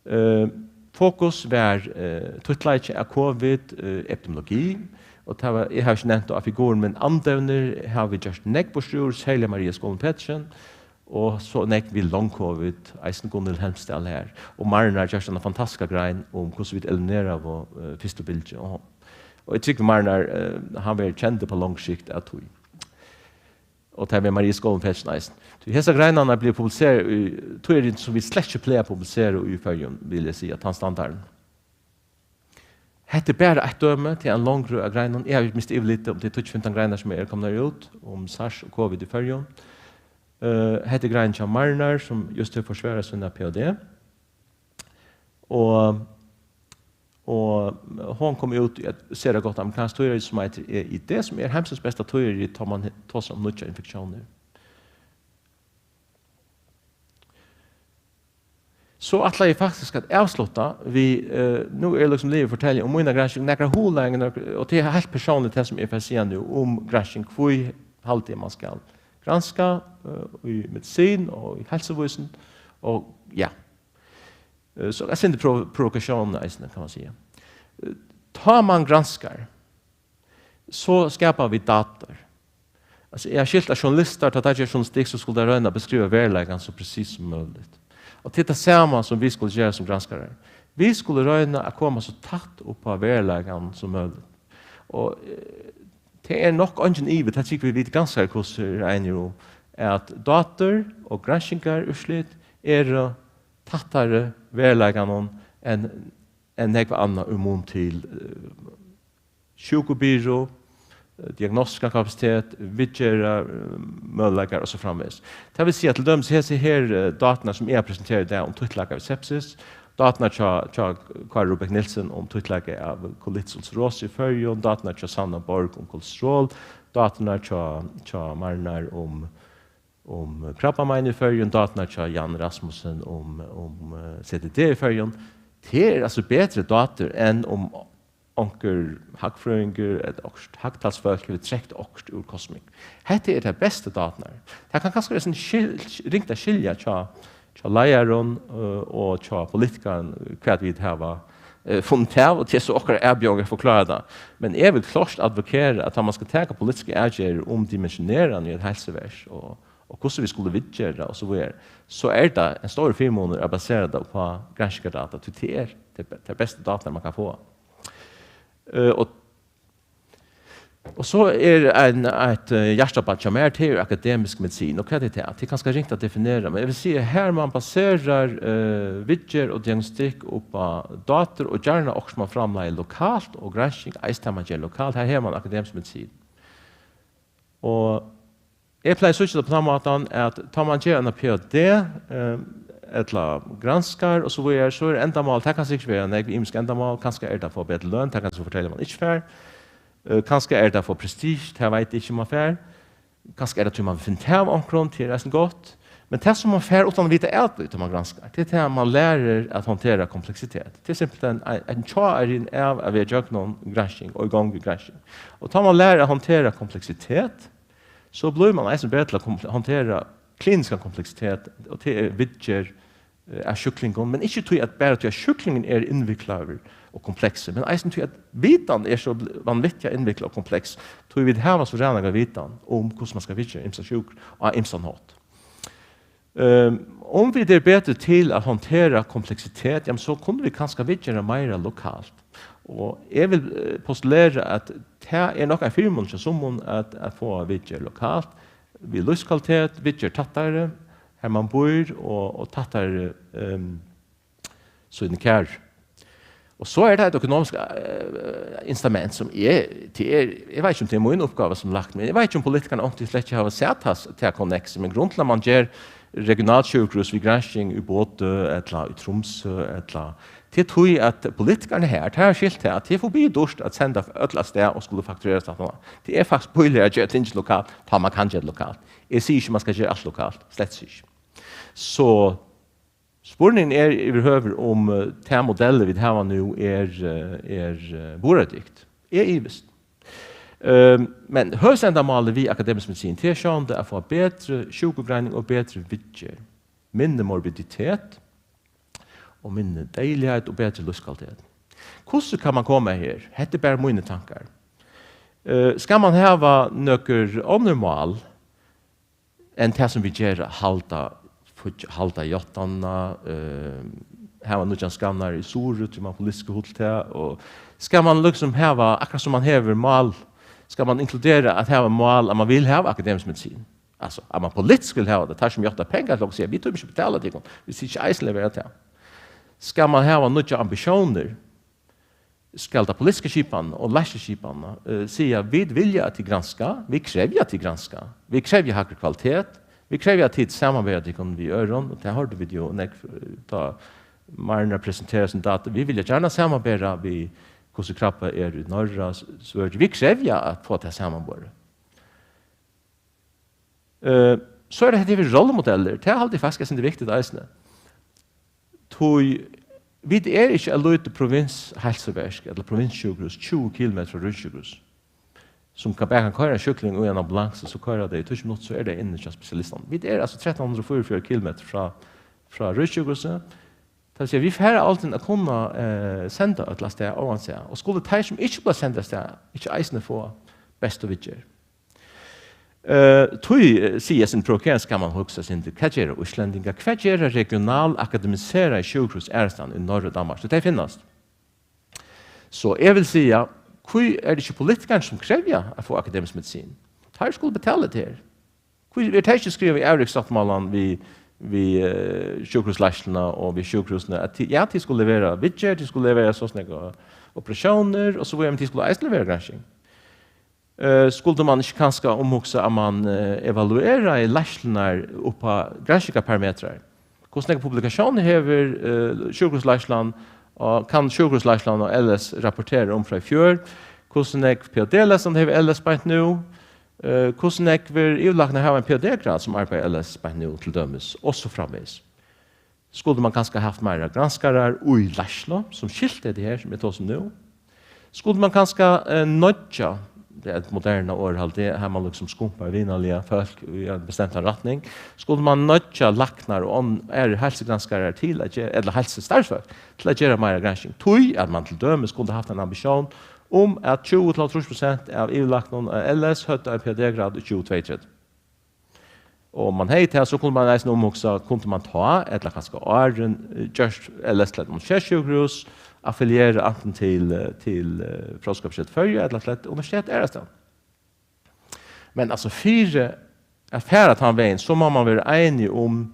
Eh, fokus var, eh, títtleiki av covid, eh, epidemiologi, og tað var, eg havi ikki nevnt tað á figurin, men andevnir hava vit gjørt nógv burturúr, serliga Maria Skålum Petersen, og so nógv við long covid, eisini Gunnhild Helmsdal her. Og Marnar gjørt eina fantastiska grein um, hvussu vit elimineraðu, eh, fyrstu bylgju. Og, og eg trúgvi, Marnar, eh, hann verður kendur á longri sikt av tí. Og tað verður Maria Skålum Petersen eisini. Tí hesar greinarnar blíva publiseraðar í, tí er tað, sum vit slett ikki plaga at publisera í Føroyum, vil eg siga, tann standardin. Hetta er bara eitt dømi til ein long røð av greinum. Eg havi mist yvirlitið um tað eru tíggju fimtan greinar, sum eru komnar út um SARS og covid í Føroyum. Eh, hetta er grein hjá Marnar, sum júst hevur forsvarað sína P H D. Og, og hon kom út í eitt sera gott amerikanskt tíðarit, sum eitur E I D, sum er heimsins besta tíðarit, tá man he-, tosar um nýggjar infektiónir. So ætlaði eg faktiskt at avslutta við, eh, nú er líkasum liðugt at fortelja um mína gransking, nakrar hugleiðingar, nakrar, og tað er heilt persónligt, tað sum eg fari at siga nú um gransking, hví haldi eg, man skal granska, eh, í medisin og í heilsuvísindi, og ja. Eh, so eitt sindur provo-, provokatión eisini, kann man siga. Eh, tá man granskar, so skapa vit datar. Altso, eg havi skilt, at journalistar, tá teir gera journalistikk, so skulu teir royna at beskriva veruleikan so presist sum møguligt. Og tað er tað sama, sum vit skulu gera sum granskarar. Vit skulu royna at koma so tætt upp á veruleikan sum møguligt. Og, eh, tað er nokk eingin ivi, tað trúgvi eg, vit granskarar, hvussu eru einir um, at dátur og granskingarúrslit eru tættari veruleikanum enn, enn nógv annað í mun til, eh, sjúkubyrðu, eh, diagnostiska kapasitet, viðgerðar, eh, møguleikar og so framvegis. Tað vil siga, til dømis hesi her, eh, dáturnar, sum eg havi presenterað í dag um títtleika við sepsis, dáturnar hjá, hjá Kári Rubek Nielsen um títtleika av colitis ulcerosa í Føroyum, dáturnar hjá Sanna Borg um kolesterol, dáturnar hjá, hjá Marnar um um krabbamein í Føroyum, dáturnar hjá Jan Rasmussen um, um, eh, C D D í Føroyum, tað er altso betri dátur enn um onkur hagfrøðingur ella okkurt hagtalsfólk hevur trekt okkurt úr Cosmic. Hetta er tær bestu dáturnar. Tað kann kanska vera eitt sindur skil-, ringt at skilja hjá, hjá leiðarum, eh, og hjá politikarum, hvat vit hava, eh, funnið av, og tað er so okkara avbjóðing at forklára tað. Men eg vil klárt advokera, at tá man skal taka politiskar avgerðir um dimensioneran í eitt heilsuvers og og hvussu vit skulu viðgera og so víðari, so er tað ein stórur fyrimunur at basera tað upp á granskingardata, tí tað er, tað er be-, tað er bestu dáturnar, man kann fáa. Eh, og Og so er ein, eitt, eh, hjartabarn hjá mær, tað er akademisk medisin. Og hvat er tað? Tað er kanska ringt at definera, men eg vil siga, her man baserar, eh, viðgerð og diagnostikk upp á dátur og gjarna okkurt man framleiðir lokalt, og gransking eisini tað man ger lokalt. Her hevur man akademisk medisin. Og eg plagi at síggja tað á tann mátan, at tá man ger eina P H D, eh, ella granskar og so víðari, so er endamál, tað kann sikkurt vera nógv ymisk endamál, kanska er tað at fáa betri løn, tað kann eg so fortelja, man ikki fær. Eh, kanska er tað at fáa prestige, tað veit eg ikki, um man fær. Kanska er tað tí man vil finna av onkrum, tað er eisini gott. Men tað sum man fær uttan at vita av tí, tá man granskar, tað er tað man lærir at handtera kompleksitet. Tað er simpelthen ein, ein tjáring av at vera gjøgnum gransking og í gongd við gransking. Og tá man lærir at handtera kompleksitet, so blívur man eisini betri til at kompl-, handtera kliniskan kompleksitet, og tað er viðgerð, eh, av sjúklingum, men ikki tí at bara tí at sjúklingurin er innviklaður og kompleksur, men eisini tí at vitan er so bl-, vanvittiga innviklað og kompleks, tí vit hava so ræðuliga vitan um hvussu man skal viðgera ymsar sjúkur á ymsan hátt. Ehm, um vit eru betri til at handtera kompleksitet, jamen, so kunnu vit kanska viðgera meira lokalt. Og eg vil, eh, postulera, at tað er nokk ein fyrimunur hjá summum at, at fáa viðgerð lokalt, við lívskvalitet, viðgerð tættari, har man býr, og, og tættari, ehm, síni kæru. Og so er tað eitt økonomiskt, eh, incitament, sum eg, tað er, eg veit ikki, um tað er mín uppgáva sum lækni, men eg veit ikki, um politikararnir onkuntíð slett ikki hava sæð tað, tað connect, men grundin til at man ger regionalt sjúkrahús við gransking í Bodø, ella í Tromsø, ella, tað er tí, at politikararnir her, teir hava skilt tað, at tað er forbi dýrt at senda øll avstað og skulu fakturerast aftaná. Tað er faktiskt bíligari at gera tingini lokalt, tá man kann gera tað lokalt. Eg sigi ikki, man skal gera alt lokalt, slett ikki. So, spurningurin er yvirhøvur, um, eh, tað modellið, vit hava nú, er, eh, er, eh, burðardygt. Eg ivist. Ehm, men høvuðsendamálið við akademisk medisin, tað er sjálvandi at fáa betri sjúkugreining og betri viðgerð, minni morbiditet og minni deyðiligheit og betri lívskvalitet. Hvussu kann man koma her? Hetta er bara mínir tankar. Eh, skal man hava nøkur onnur mál enn tað, sum vit gera, halda, fíggj-, halda játtanina, eh, hava nýggjan skannara í Suðuroy, tí man politiskt hevur hugt til tað, og skal man líkasum hava, akkurát sum man hevur mál, skal man inkludera at hava mál, at man vil hava akademisk medisin? Altso, at man politiskt vil hava tað, teir sum játta pengar til okkum siga, vit tíma ikki betala tykkum, viss tit ikki eisini levera tað. Skal man hava nýggjar ambitiónir, skal tað politiska skipanin og leiðsluskipanin, eh, siga, vit vilja, at tit granska, vit krevja, at tit granska, vit krevja hægri kvalitet, vit krevja, at tit samanbera tykkum við øðrum, og tað hoyrdu vit jo nógv, eh, tá Marna presenterað sín data, vit vilja gjarna samanbera við, hvussu krabbi er í Norra S-, Svøríki, vit krevja at fáa tað samanborið. Eh, so er tað hetta við rollemodellir. Tað haldi eg faktiskt er sindur viktigt eisini. Tí vit eru ikki eitt lítið provinsheilsuverk ella provinssjúkrahús tjúgu kilometrar frá ríkissjúkrahúsi, sum kann, bara kann koyra ein sjúkling í ein ambulansu, so koyra tey í tíggju minuttir, so er tey inni hjá spesialistunum. Vit eru altso trettan hundrað og fýraogfjøruti kilometrar frá, frá ríkissjúkrahúsi. Tað vil siga, vit fara aldrin at kunna, eh, senda øll avstað óansæð. Og skulu teir, sum ikki blíva sendir avstað, ikki eisini fáa bestu viðgerð? Eh, tí, eh, sigi eg, sum provokerandi, skal man hugsa seg til, hvat gera íslendingar? Hvat gera regional akademiseraði sjúkrahús aðrastaðni í Noregi og Danmark? So tey finnast. So eg vil siga, hví er tað ikki politikararnir, sum krevja at fáa akademisk medisin? Teir skulu betala tað her. Hví er tað ikki skrivað í avrikssáttmálan við, við, eh, sjúkrahúsleiðsluna og við sjúkrahúsini, at ti-, ja, tit skulu levera viðgerð, tit skulu levera so og so nógvar operatiónir og so víðari, men tit skulu eisini levera gransking? Eh, skuldi man ikki kanska umhugsa, at man, eh, evalueraði leiðslurnar upp á granskingarparametrar? Hvussu nógvar publikatiónir hevur, eh, sjúkrahúsleiðslan, og kann sjúkrahúsleiðslan og L S rapportera um frá í fjør? Hvussu nógv P H D-lesandi hevur L S beint nú? Eh, hvussu nógvir yvirlæknar hava ein P H D-grad, sum arbeiða í L S beint nú, til dømis, og so framvegis? Skuldi man kanska havt meira granskarar í leiðslu, sum skiltu hetta her, sum eg tosi um nú? Skuldi man kanska, eh, noyggja, tað er eitt moderna orð, haldi eg, har man líkasum skumpar vinarliga fólk í ein bestemtan rætting, skuldi man noyggja læknar og onn-, aðrar heilsugranskarar til at gera, ella heilsustarvsfólk, til at gera meira gransking? Tí at man til dømis skuldi havt ein ambitión um, at tjúgu til hálvtrýss prosent av yvirlæknum av L S høvdu ein P H D-grad í tjúgu tveyogtretivu. Og um man hevði tað, so kundi man eisini umhugsa, kundi man tá, ella kanska áðrenn, eh, gjørt L S til eitt universitetssjúkrahús, affiliera antin til, eh, til, eh, Fróðskaparsetur Føroya ella til eitt universitet aðrastaðni. Men altso, fyri at fara tann vegin, so má man vera einig um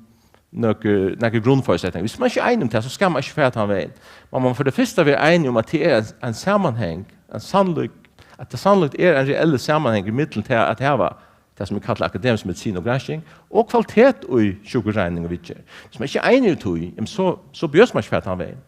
nøkur, nøkur grundførisetning. Viss man ikki er einig um tað, so skal man ikki fara tann vegin. Man má fyri tað fyrsta vera einig um, at tað er ein, ein samanhang, ein sannlík, at tað sannlíkt er ein reellur samanhangur millum tað at hava tað, sum vit kalla akademisk medisin og gransking, og kvalitet í sjúkuráðning og viðgerð. Viss man ikki er einig í tí, jamen, so, so behøvist man ikki fara tann vegin.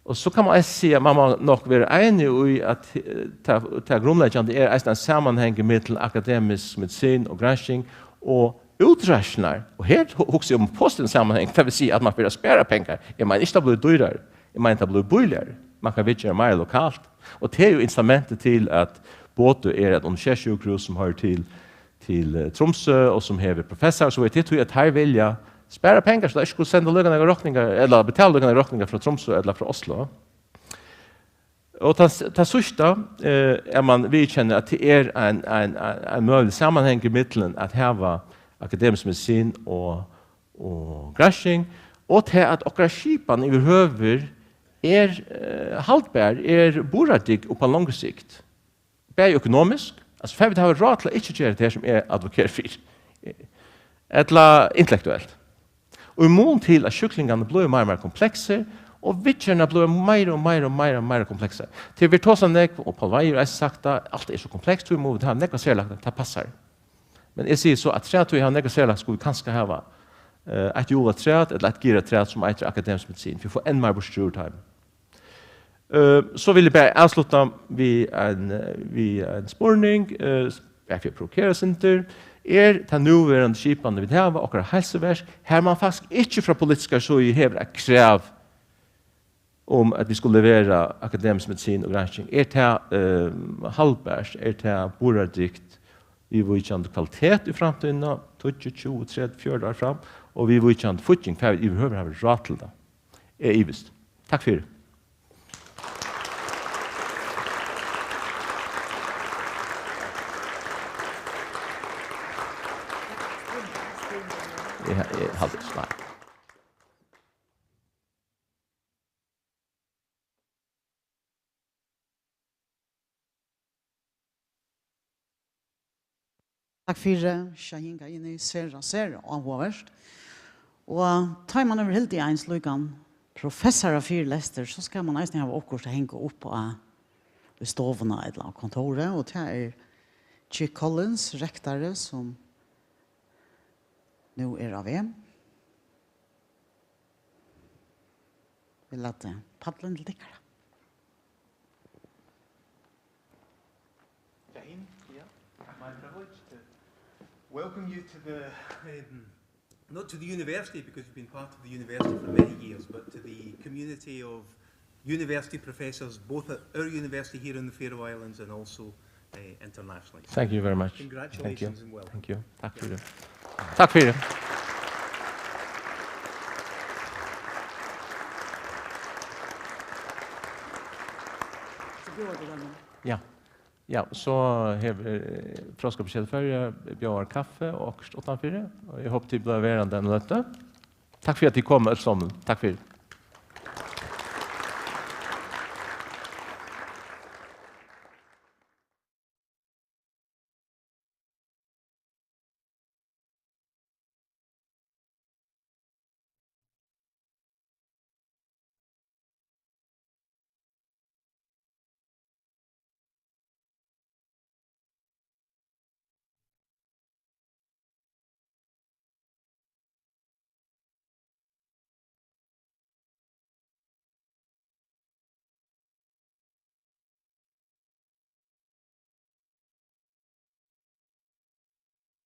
Og so kann man eisini siga, at man má nokk vera einig í, at, eh, tað, tað grundleggjandi er eisini ein samanhangur millum akademisk medisin og gransking og útreiðslurnar. Og her hu-, hugsi eg um positivum samanhang, tað vil siga, at man fer at spara pengar. Eg meini ikki, tað blívur dýrari. Eg meini, tað blívur bíligari. Man kann viðgera meira lokalt. Og tað er jú incitamentið til, at BOTU er eitt universitetssjúkrahús, sum hoyrir til til, eh, Tromsø, og sum hevur professor, so veit eg tí, at teir vilja spara pengar, so teir ikki skulu senda líka nógvar rokningar, ella betala líka nógvar rokningar frá Tromsø ella frá Oslo. Og tað, tað síðsta, eh, er, man viðurkennir, at tað er ein, ein, ein, ein møgulig samanhangur millum at hava akademisk medisin og, og gransking, og til at okkara skipan yvirhøvur er, eh, haldbar, er burðardygg upp á longri sikt. Bæði økonomisk, altso, fara vit hava ráð til at ikki gera tað her, sum eg advokeri fyri, ella intellektuelt. Og í mun til, at sjúklingarnir blíva meira og meira kompleksir, og viðgerðirnar blíva meira og meira og meira og meira kompleksar. Tí vit tosa nógv, og Poul Weihe hevur eisini sagt tað, alt er so komplekst, tí mugu vit hava nógvar serlæknar, tað passar. Men eg sigi so, at afturat tí at hava nógvar serlæknar, skulu vit kanska hava, eh, eitt hjul afturat, ella eitt gir afturat, sum eitur akademisk medisin, fyri at fáa enn meira burtur úr teimum. Eh, so vil eg bara avslutta við ein, eh, við ein spurning, eh, bara fyri at provokera eitt sindur. Er tað núverandi skipan, vit hava, okkara heilsuverk, har man faktiskt ikki frá politiskari síðu hevur eitt krav um, at vit skulu levera akademisk medisin og gransking, er tað, eh, haldbart? Er tað burðardygt? Viðvíkjandi kvalitet í framtíðina, tíggju, tjúgu, tretivu, fjøruti ár fram, og viðvíkjandi fígging, fara vit yvirhøvur hava ráð til tað? Eg ivist. Takk fyri. Eg, eg haldi ikki, nei. Takk fyri, Shahin Gaini, sera, sera áhugavert. Og tá man hevur hildið ein slíkan professarafyrilestur, so skal man eisini hava okkurt at hanga upp á í stovuna ella á kontorið, og tað er Chick Collins, rektari, sum nú er á veg. Vit lata pallin til tykkara. Shahin, yeah, my privilege to welcome you to the, um, not to the university, because you've been part of the university for many years, but to the community of university professors, both at our university here in the Faroe Islands and also, uh, internationally. Thank you very much. Congratulations and welcome. Thank you. Takk fyri. Takk fyri. Ja. Ja, so hevur, eh, Fróðskaparsetur Føroya bjóðað kaffi og okkurt uttanfyri, og eg hopi, tit blíva verandi eina løtu. Takk fyri, at tit komu øll somul. Takk fyri.